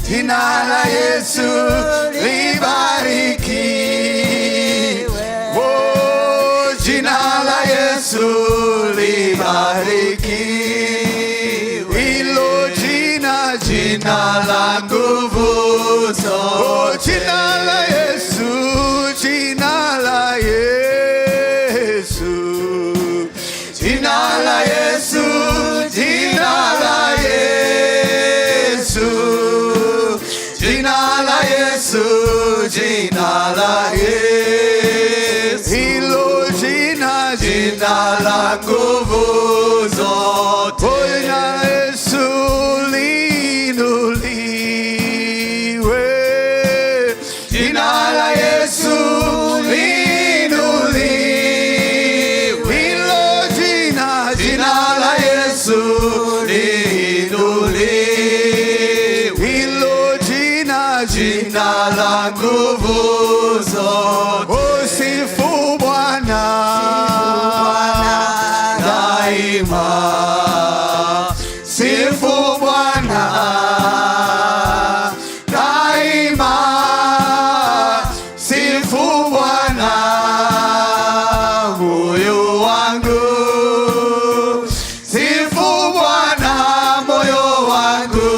Jina la Yesu libarikiwe. Oh jina la Yesu libarikiwe. Hilo jina jina la nguvu zote. Oh jina la Yesu, jina la Yesu. Jina la Yesu, jina la Yesu. Jina la Yesu, jina la Yesu. Hilo jina, jina la nguvu zote. Oh, jina la Yesu liinuliwe. Jina la Yesu liinuliwe. Hilo jina, jina la Yesu liinuliwe. Hilo jina, jina la nguvu zote. Oh, sifu Bwana daima. Sifu Bwana daima. Sifu Bwana moyo wangu. Sifu Bwana moyo wangu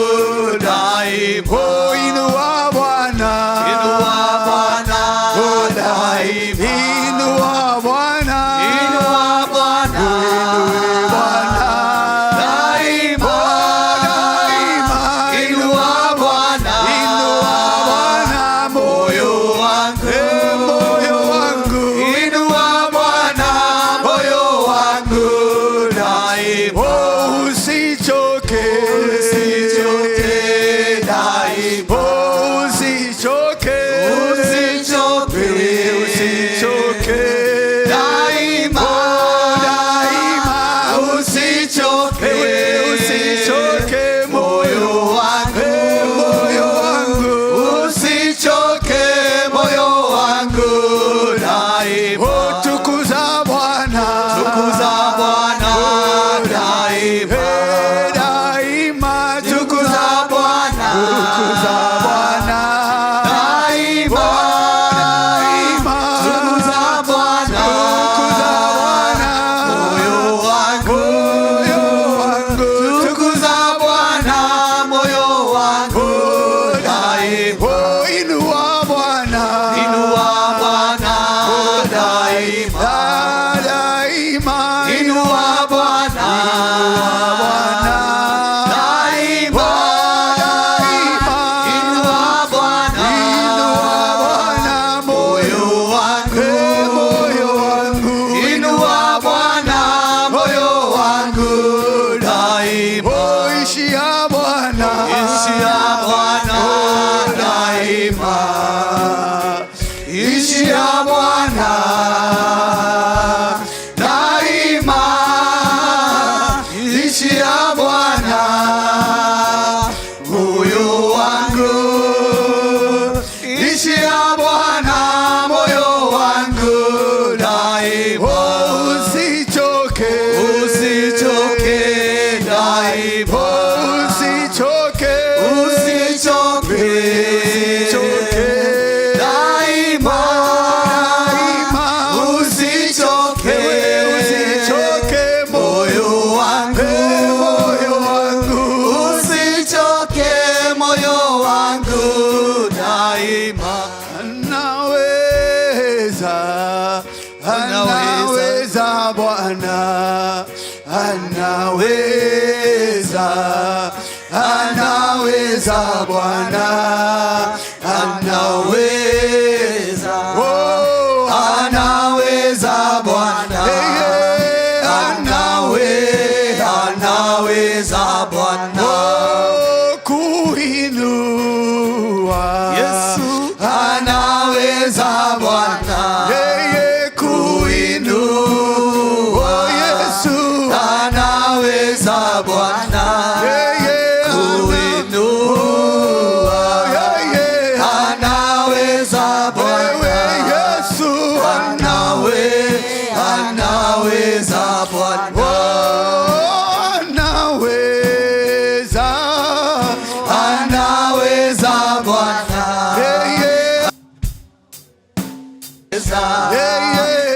daima. Oh, inua Bwana. Inua Bwana. Oh, daima. Inua Bwana. Inua Bwana. Inua Bwana. Daima. Daima. Daima. Anaweza, anaweza Bwana, anaweza, anaweza Bwana, anaweza. Oh, anaweza Bwana, anaweza Bwana. Oh, kuinua Yesu. Anaweza Bwana, yeye kuinua. Yesu anaweza Bwana, yeye kuinua, yeye anaweza Bwana, Yesu anaweza Bwana. Oh, anaweza, anaweza Bwana, yeye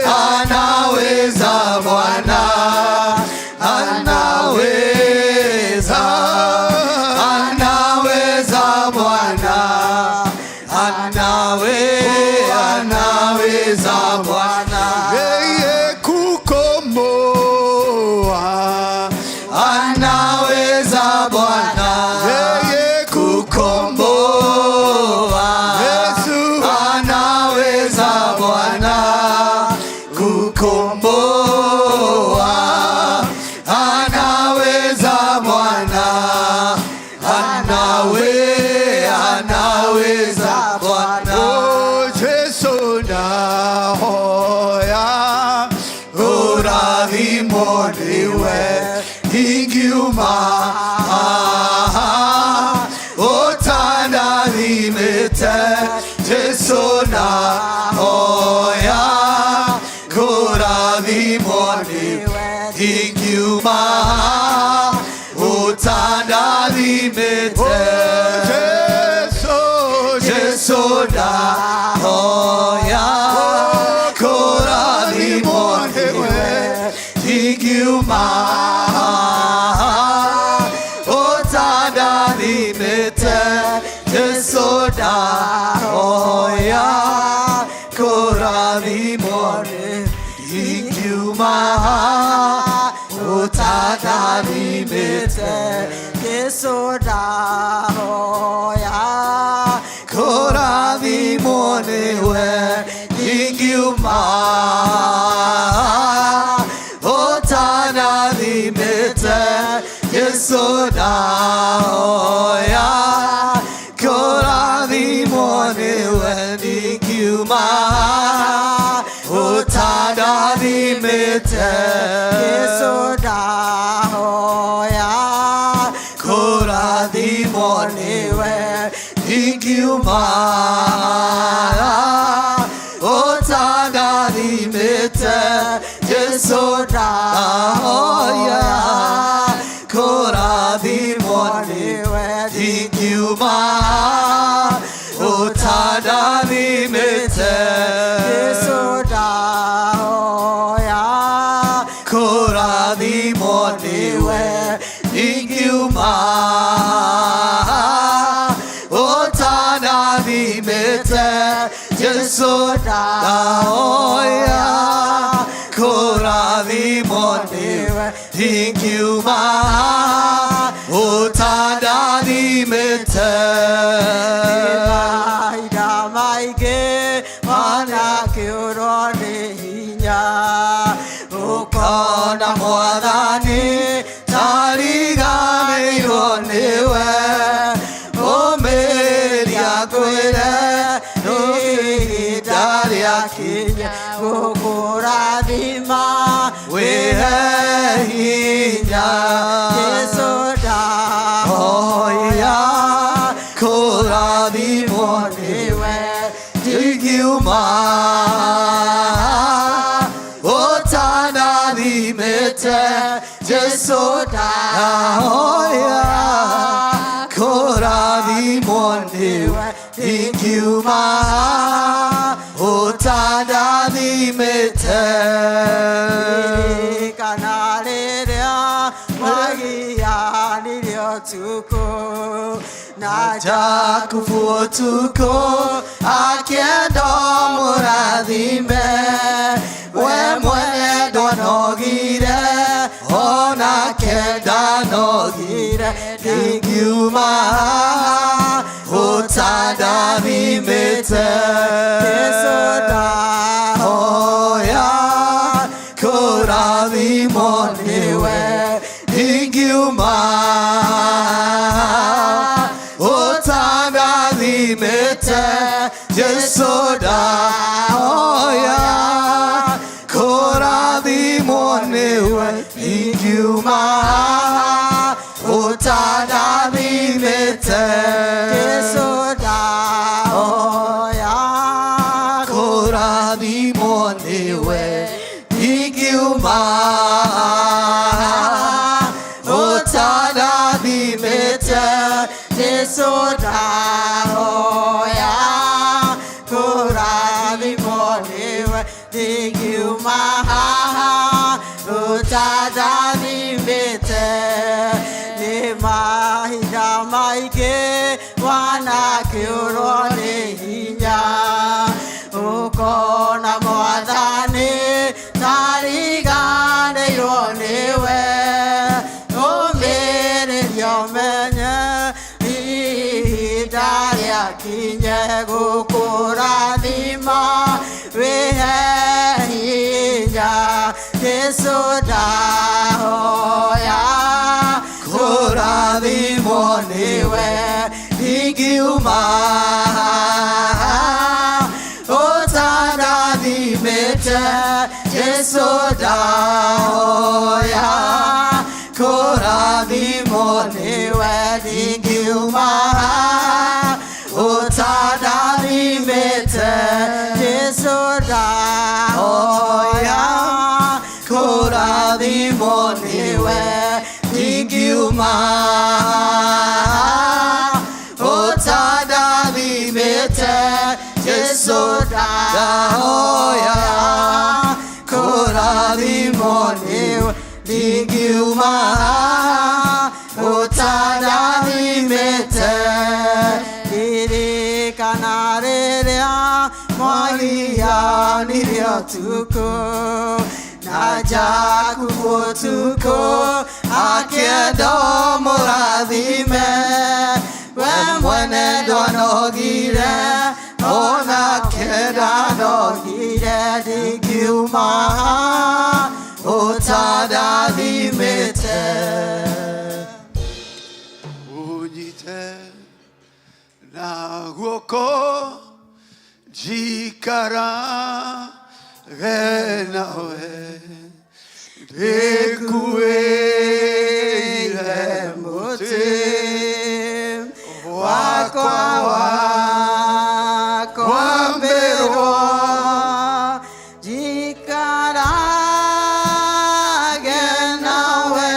anaweza Bwana, anaweza, anaweza Bwana, anaweza Bwana, yeye kukomboa, anaweza Bwana, yeye kukomboa, Yesu anaweza Bwana kukomboa, anaweza Bwana, anaweza Bwana. Oh, Jesu ndahoya urathimwo nĩwe ingiuma ũtandathimĩte Jesu ndahoya kũrathimwo nĩwe ingiuma ũtandathimĩte Jesu, Jesu ndahoya kũrathimwo nĩwe ingiuma ũtandathimĩte Jesu ndahoya kũrathimwo nĩwe ingiuma ũtandathimĩte Jesu ndahoya kũrathimwo nĩwe ingiuma ũtandathimĩte Jesu ndahoya kũrathimwo nĩwe ingiuma ũtandathimĩte Jesu ndahoya kũrathimwo nĩwe ingiuma ũtandathimĩte Jesu ndahoya kũrathimwo nĩwe ingiuma ũtandathimĩte Jesu ndahoya kũrathimwo nĩwe ingiuma ũtandathimĩte Jesu ndahoya kũrathimwo nĩwe ingiuma ũtandathimĩte mahinda maingĩ wanakĩũrwo nĩ hinya ũkona mwathani tariganĩirwo nĩwe ũmĩria kwĩre ihinda rĩakinya gũkũrathima wĩhe hinya Jesu ndahoya hoya kũrathimwo nĩwe ndingiuma ũtandathimĩte Jesu ndahoya kũrathimwo nĩwe ndingiuma ũtandathimĩte Ririkana rĩrĩa wagianirie ũtukũ Na Jakubu ũtukũ akĩenda mũrathime we mwene ndwanogire onake ndanogire ndingiuma ũtandathimĩte Jesu ndahoya kũrathimwo nĩwe ndingiuma ũtandathimĩte Jesu ndahoya kũrathimwo nĩwe ndingiuma ũtandathimĩte Jesu ndahoya kũrathimwo nĩwe ndingiuma ũtandathimĩte Jesu ndahoya kũrathimwo nĩwe ndingiuma haha ũtandathimĩte nĩ mahinda maingĩ wanakĩũrwo nĩ hinya ũkona mwathani tariganĩirwo nĩwe ũmĩrĩrio menye ihinda rĩakinye gũkũrathima wĩhe hinya Jesu ndahoya kũrathimwo nĩwe ndingiuma ũtandathimĩte Jesu ndahoya kũrathimwo nĩwe ndingiuma ũtandathimĩte Jesu ndahoya kũrathimwo nĩwe ndingiuma ũtandathimĩte Jesu ndahoya kũrathimwo nĩwe ndingiuma ũtandathimĩte ririkana rĩrĩa mwagianire ũtukũ na Jakubu ũtukũ akĩenda mũrathime we mwene ndwanogire onake ndanogire ndingiuma ũtandathimĩte Unyite na guoko njikarage nawe ndĩkuĩire mũtĩ wakwa wakwambĩrwo njikarage nawe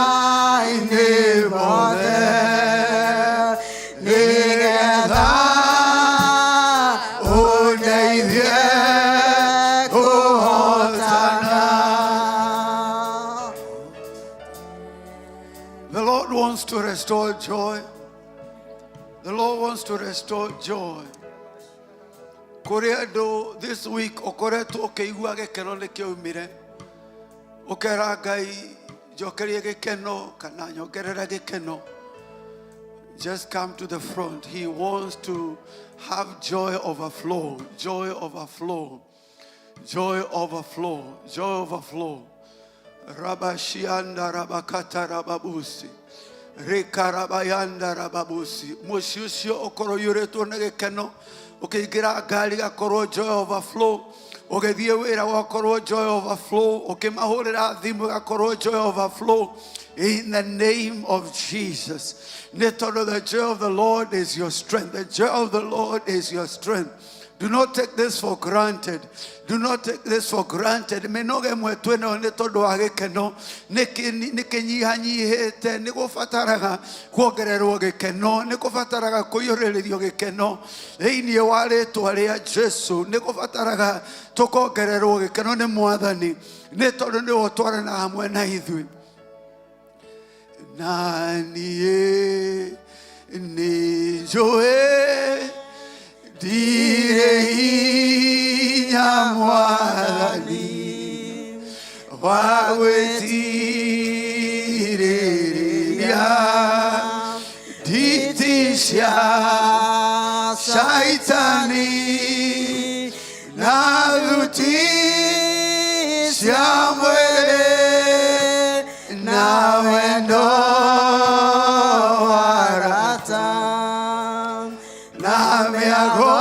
mathĩna-inĩ mothe nĩgetha ũndeithie kũhotana. The Lord wants to restore joy. The Lord wants to restore joy. Kũrĩ andũ this week ũkoretwo ũkĩigua gĩkeno nĩ kĩaumire ũkera Ngai njokerie gĩkeno kana nyongerera gĩkeno. Just come to the front. He wants to have joy overflow, joy overflow, joy overflow, joy overflow. Rabashianda rabakata rababusi. Rikarabayanda rababusi. Mũciĩ ũcio ũkorwo ũiyũrĩtwo nĩ gĩkeno ũkĩingĩra ngari gakorwo joy overflow ũgĩthiĩ wĩra gwakorwo joy overflow ũkĩmahũrĩra thimũ gakorwo joy overflow in the name of Jesus. Nĩ tondũ the joy of the Lord is your strength. The joy of the Lord is your strength. Do not take this for granted. Do not take this for granted. Mĩnoga ĩmwe twĩ nayo nĩ tondũ wa gĩkeno nĩ kĩnyihanyihĩte nĩ gũbataraga kuongererwo gĩkeno nĩ kũbataraga kũiyũrĩrĩrio gĩkeno thĩinĩ wa rĩtwa rĩa Jesu nĩ kũbataraga tũkongererwo gĩkeno nĩ mwathani nĩ tondũ nĩwe ũtwaranaga hamwe na ithuĩ. Na niĩ nĩnjũĩ ndirĩ hinya mwathani wa gwĩtirĩrĩria nditi cia Shaitani na thuti cia mwĩrĩ na wendo wa arata na mĩago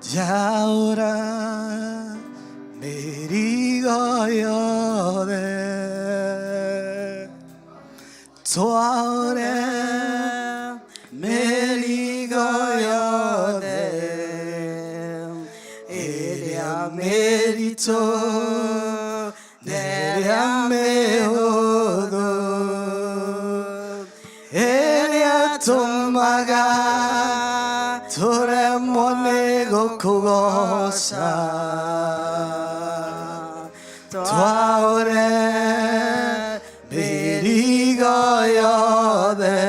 Njaũra mĩrigo Mĩrigo yothe twaũre mĩrigo yothe ĩrĩa mĩritũ na ĩrĩa mĩhũthũ ĩrĩa tũmaga tũremwo nĩ gũkũgoca twaũre mĩrigo yothe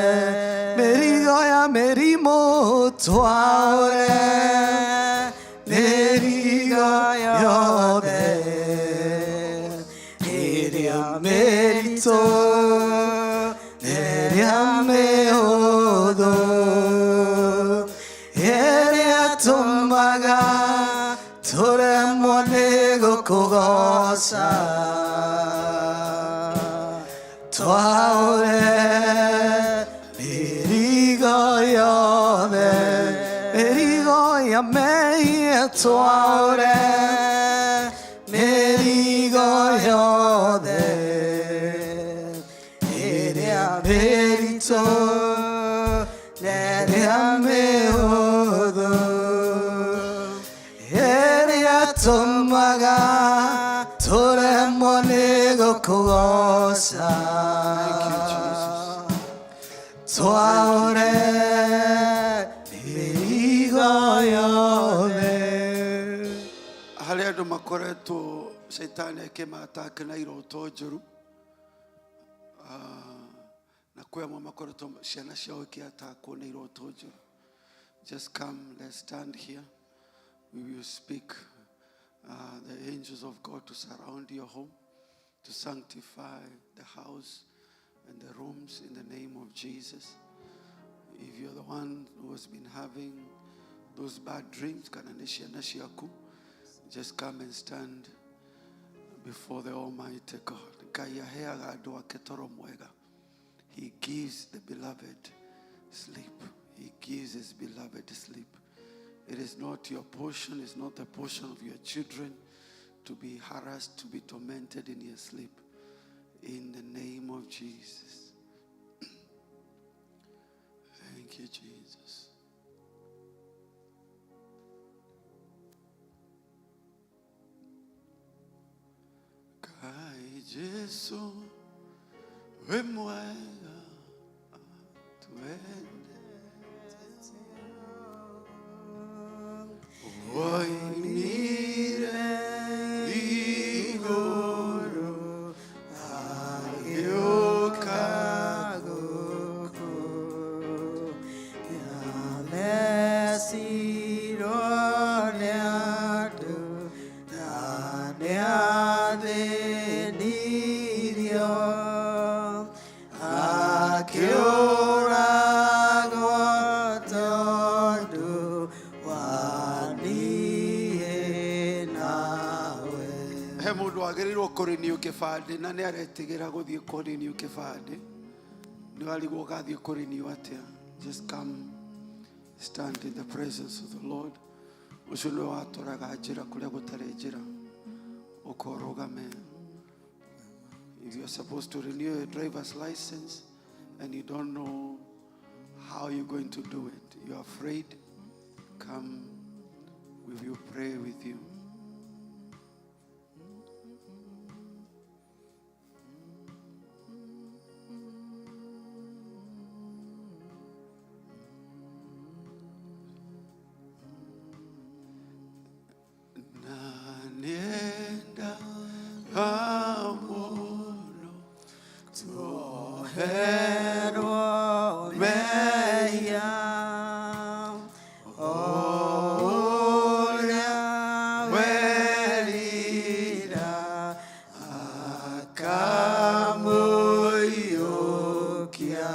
mĩrigo ya mĩrimũ twaũre mĩrigo yothe ĩrĩa mĩritũ na ĩrĩa mĩhũthũ ĩrĩa tũmaga tũremwo nĩ gũkũgoca twaũre mĩrigo yothe mĩrigo ya mehia twaũre mĩrigo yothe ĩrĩa mĩritũ na ĩrĩa mĩhũthũ ĩrĩa tũmaga tũremwo nĩ gũkũgoca twaũre mĩrigo yothe. Harĩ andũ makoretwo caitani akĩmatake na iroto njũru. Ah, na kwĩ amwe makoretwo ciana ciao ikĩatakwo nĩ iroto njũru. Just come, let's stand here. We will speak the angels of God to surround your home, to sanctify the house and the rooms in the name of Jesus. If you're the one who has been having those bad dreams, kana nĩ ciana ciaku, just come and stand before the Almighty God. Ngai aheaga andũ ake toro mwega. He gives the beloved sleep. He gives his beloved sleep. It is not your portion, it's not the portion of your children to be harassed, to be tormented in your sleep. In the name of Jesus. Thank you, Jesus. Kai Jesu wĩ mwega twende woimire igũrũ agĩũka gũkũ nĩathecirwo nĩ andũ na nĩathĩnirio akĩũragwo tondũ wa niĩ nawe. He mũndũ wagĩrĩirwo kũrenew kĩbandĩ na nĩ aretigĩra gũthiĩ kũrenew kĩbandĩ nĩ warigwo ũgathiĩ kũrenew atĩa. Just come, stand in the presence of the Lord. Ũcio nĩwe watũraga njĩra kũrĩa gũtarĩ njĩra ũkorũgame. If you're supposed to renew a driver's license and you don't know how you're going to do it, you're afraid, come, we will pray with you. Na nĩenda mũno tuoherwo mehia o ũrĩa werira akamũiyũkia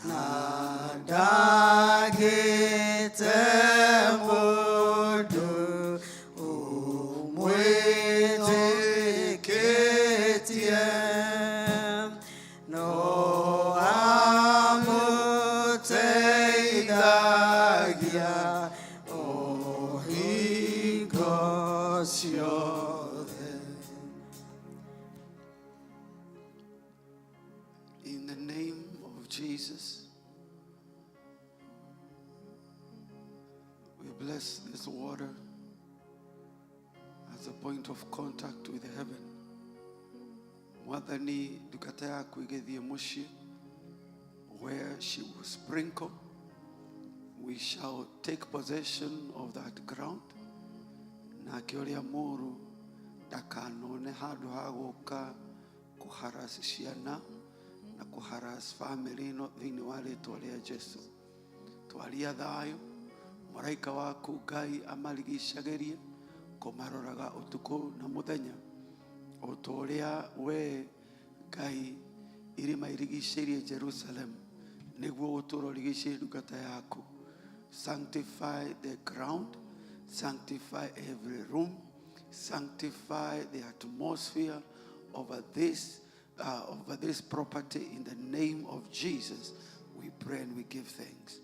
na ndagĩte mũndũ ũmwĩtĩkĩtie no amũteithagia o hingo ciothe. Jesus, we bless this water as a point of contact with heaven. Mwathani ndungata yaku ĩgĩthiĩ mũciĩ, where she will sprinkle, we shall take possession of that ground. Nake ũrĩa mũũru ndakanone handũ ha gũka kũharass ciana na kũharass family ĩno thĩinĩ wa rĩtwa rĩa Jesu. Twaria thayũ, mũraika waku Ngai amarigicagĩrie kũmaroraga ũtukũ na mũthenya, o ta ũrĩa we Ngai irĩma irigicĩirie Jerusalem, nĩguo ũtũũra ũrigicĩirie ndungata yaku. Sanctify the ground, sanctify every room, sanctify the atmosphere over this property. In the name of Jesus, we pray and we give thanks.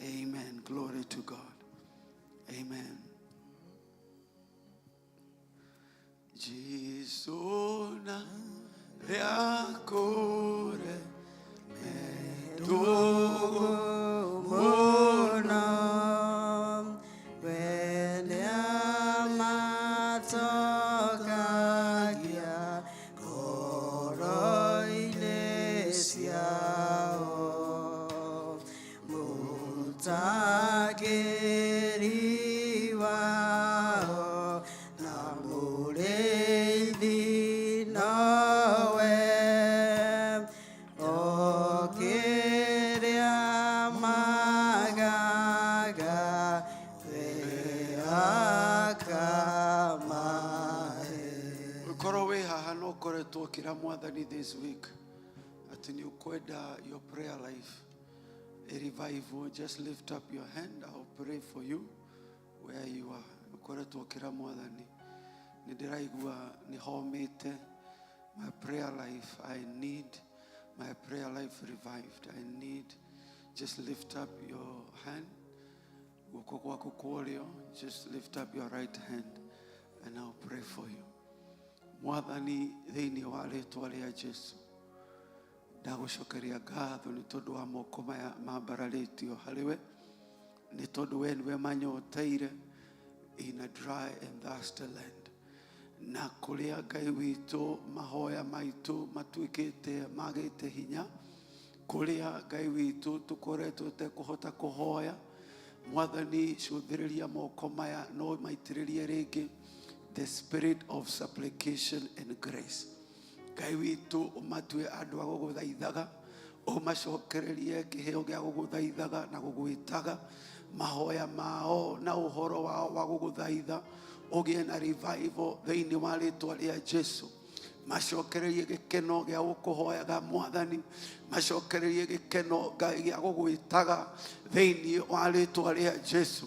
Amen. Glory to God. Amen. Jesu na rĩakũre Ndũgũ mũno we nĩamatokagia ngoro-inĩ ciao, Mũtangĩri wao na mũrĩithi nowe, o kĩrĩa magaga we akamahe. Ũkorwo wĩ haha na ũkoretwo ũkĩra Mwathani this week atĩ nĩ ũkwenda your prayer life a revival, just lift up your hand. I'll pray for you where you are. Ũkoretwo ũkĩra Mwathani, nĩ ndĩraigua nĩ homĩte my prayer life, I need my prayer life revived, I need, just lift up your hand, guoko gwaku kwa ũrĩo, just lift up your right hand and I'll pray for you. Mwathani, thĩinĩ wa rĩtwa rĩa Jesu, ndagũcokeria ngatho nĩ tondũ wa moko maya mambararĩtio harĩ we, nĩ tondũ we nĩwe manyoteire in a dry and thirsty land. Na kũrĩa Ngai witũ mahoya maitũ matuĩkĩte magĩte hinya, kũrĩa Ngai witũ tũkoretwo tekũhota kũhoya, Mwathani, cũthĩrĩria moko maya no maitĩrĩrie rĩngĩ the spirit of supplication and grace. Ngai witũ, ũmatue andũ a gũgũthaithaga, ũmacokererie kĩheo gĩa gũgũthaithaga na gũgwĩtaga, mahoya mao na ũhoro wao wa gũgũthaitha ũgĩe na revival thĩinĩ wa rĩtwa rĩa Jesu. Macokererie gĩkeno gĩa gũkũhoyaga, Mwathani, macokererie gĩkeno, Ngai, gĩa gũgwĩtaga thĩinĩ wa rĩtwa rĩa Jesu.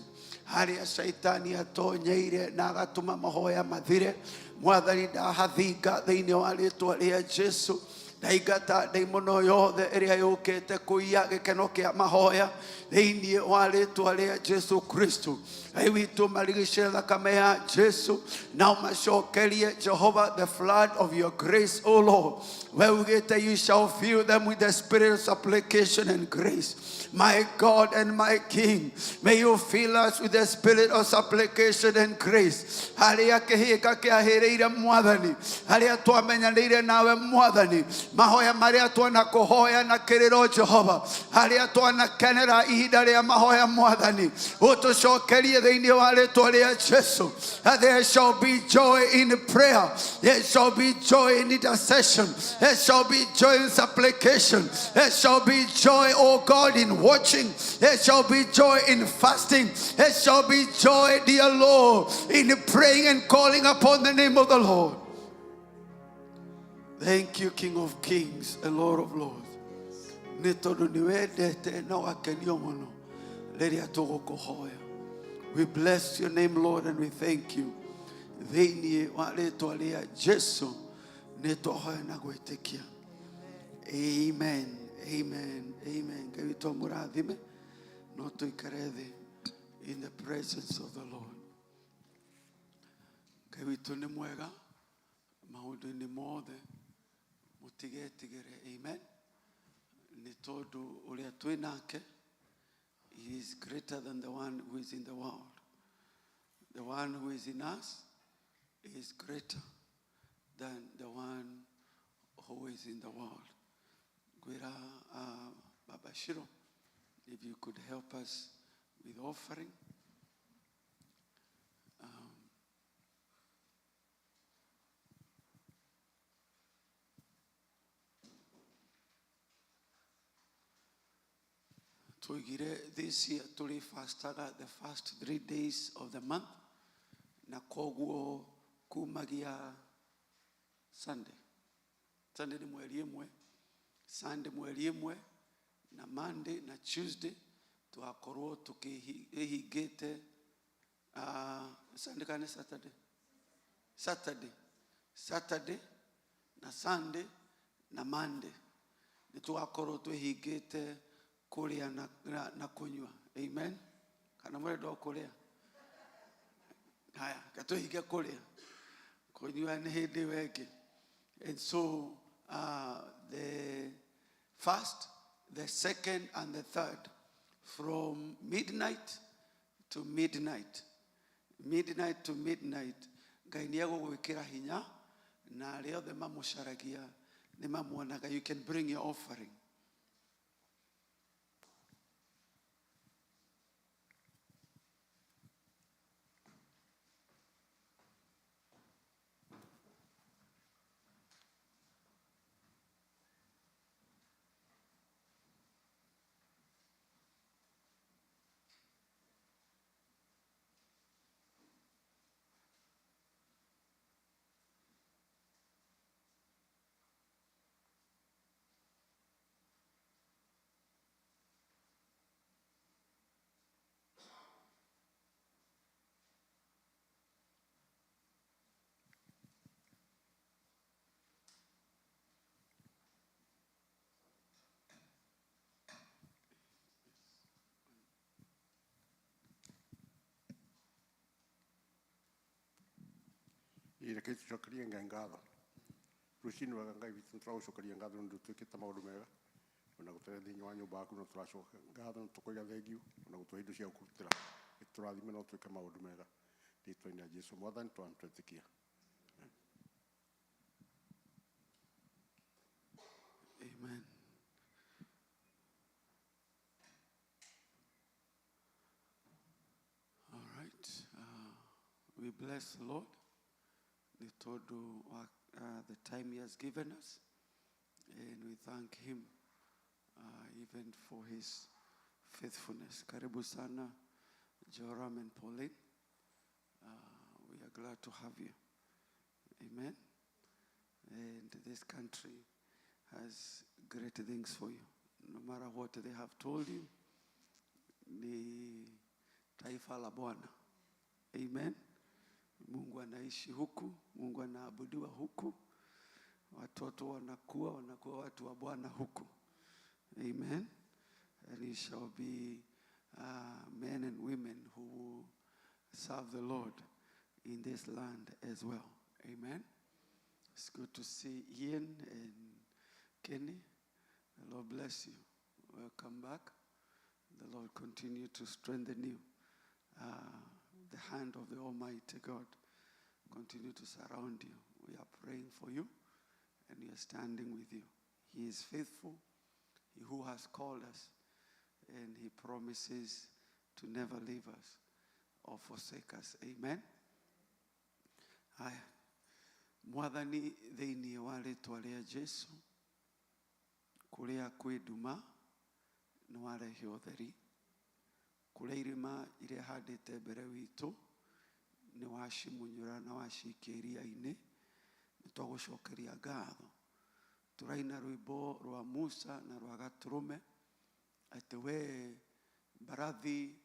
Harĩa caitani atonyeire na agatũma mahoya mathire, Mwathani, ndahathinga thĩinĩ wa rĩtwa rĩa Jesu. Ndaingata ndaimono yothe ĩrĩa yũkĩte kũiya gĩkeno kĩa mahoya thĩinĩ wa rĩtwa rĩa Jesu Kristo. Ngai witũ, marigicĩre thakame ya Jesu na ũmacokerie, Jehova, the flood of your grace. O Lord, we ugĩte you shall fill them with the spirit of supplication and grace. My God and my King, may you fill us with the spirit of supplication and grace. Harĩa kĩhĩka kĩahĩrĩire, Mwathani, harĩa twamenyanĩire nawe, Mwathani, mahoya marĩa twanakũhoya na kĩrĩro, Jehova, harĩa twanakenera ihinda rĩa mahoya, Mwathani, ũtũcokerie thĩinĩ wa rĩtwa rĩa Jesu. That there shall be joy in prayer, there shall be joy in intercession, there shall be joy in supplication, there shall be joy, oh God, in watching, there shall be joy in fasting, there shall be joy, dear Lord, in praying and calling upon the name of the Lord. Thank you, King of Kings and Lord of Lords, nĩ tondũ nĩ wendete na ũgakenio mũno rĩrĩa tũgũkũhoya. We bless your name, Lord, and we thank you. Thĩinĩ wa rĩtwa rĩa Jesu nĩ twahoya na gwĩtĩkia. Amen, amen, amen. Ngai witũ amũrathime. No tũikare thĩ in the presence of the Lord. Ngai witũ nĩ mwega maũndũ-inĩ mothe, mũtigetigĩre. Amen. Nĩ tondũ ũrĩa twĩ nake, he is greater than the one who is in the world. The one who is in us is greater than the one who is in the world. Gwĩra Baba Shiro, if you could help us with offering. Tuigire this year tũrĩ fastaga the first 3 days of the month, na koguo kumagia Sunday, Sunday nĩ mweri ĩmwe, Sunday mweri ĩmwe, na Monday na Tuesday tũgakorwo tũkĩhingĩte. Sunday kana Saturday? Saturday, Saturday na Sunday na Monday nĩ tũgakorwo twĩhingĩte kũrĩa na kũnyua. Amen. Kana mũrenda o kũrĩa? Haya, katwĩhinge kũrĩa, kũnyua nĩ hĩndĩ ĩyo ĩngĩ. And so the first, the second and the third, from midnight to midnight, midnight to midnight, Ngai nĩ egũgwĩkĩra hinya, na arĩa othe mamũcaragia nĩ mamuonaga. You can bring your offering. Reke tũcokerie Ngai ngatho rũcinĩ wega. Ngai witũ, nĩtũragũcokeria ngatho nĩ ũndũ twĩkĩte maũndũ mega ona gũtũrehe thĩinĩ wa nyũmba yaku. No tũracoka ngatho na tũkoiga thengiũ ona gũtũhe indo cia gũkũrutĩra. Tũrathime no twĩke maũndũ mega rĩtwa-inĩ rĩa Jesu Mwathani twetĩkia. Amen. All right. We bless the Lord nĩ tondũ wa the time he has given us, and we thank him even for his faithfulness. Karibu sana, Joram and Pauline. We are glad to have you. Amen. And this country has great things for you. No matter what they have told you, ni taifa la Bwana. Amen. Mungu anaishi huku, Mungu anaabudiwa huku, watoto wanakuwa watu wa Bwana huku. Amen. And you shall be men and women who will serve the Lord in this land as well. Amen. It's good to see Ian and Kenny. The Lord bless you. Welcome back. The Lord continue to strengthen you. The hand of the Almighty God continue to surround you. We are praying for you and we are standing with you. He is faithful, he who has called us, and he promises to never leave us or forsake us. Amen. Haya. Mwathani, thĩinĩ wa rĩtwa rĩa Jesu, kũrĩa kwĩ nduma nĩ warehe ũtheri, kũrĩa irĩma iria handĩte mbere witũ nĩ wacimunyũra na wacikia iria-inĩ. Nĩ twagũcokeria ngatho. Tũraina rwĩmbo rwa Musa na rwa Gatũrũme atĩ we mbarathi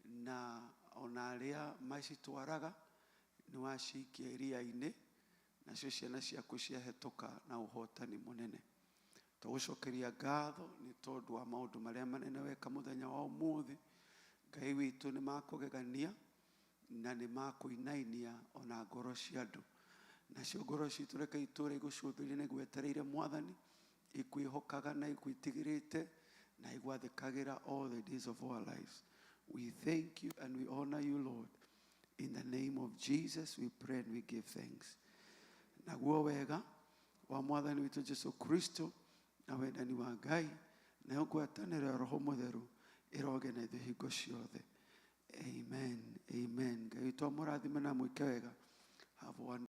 na ona arĩa macitwaraga nĩ wacikia iria-inĩ, nacio ciana ciaku ciahĩtũka na ũhotani mũnene. Tũgũcokeria ngatho nĩ tondũ wa maũndũ marĩa manene weka mũthenya wa ũmũthĩ. Ngai witũ, nĩ makũgegania na nĩ makũinainia ona ngoro cia andũ. Nacio ngoro citũ reke itũre igũcũthĩrĩria nĩguo etereire Mwathani. Ikwĩhokaga na ikwĩtigĩrĩte na igwathĩkagĩra all the days of our lives. We thank you and we honor you, Lord. In the name of Jesus we pray and we give thanks. Naguo wega wa Mwathani witũ Jesu Kristo na wendani wa Ngai nayo ngwatanĩro ya Roho Mũtheru ĩroge na ithuĩ hingo ciothe. Amen, amen. Ngai witũ amũrathime na mwĩke wega. Have a wonderful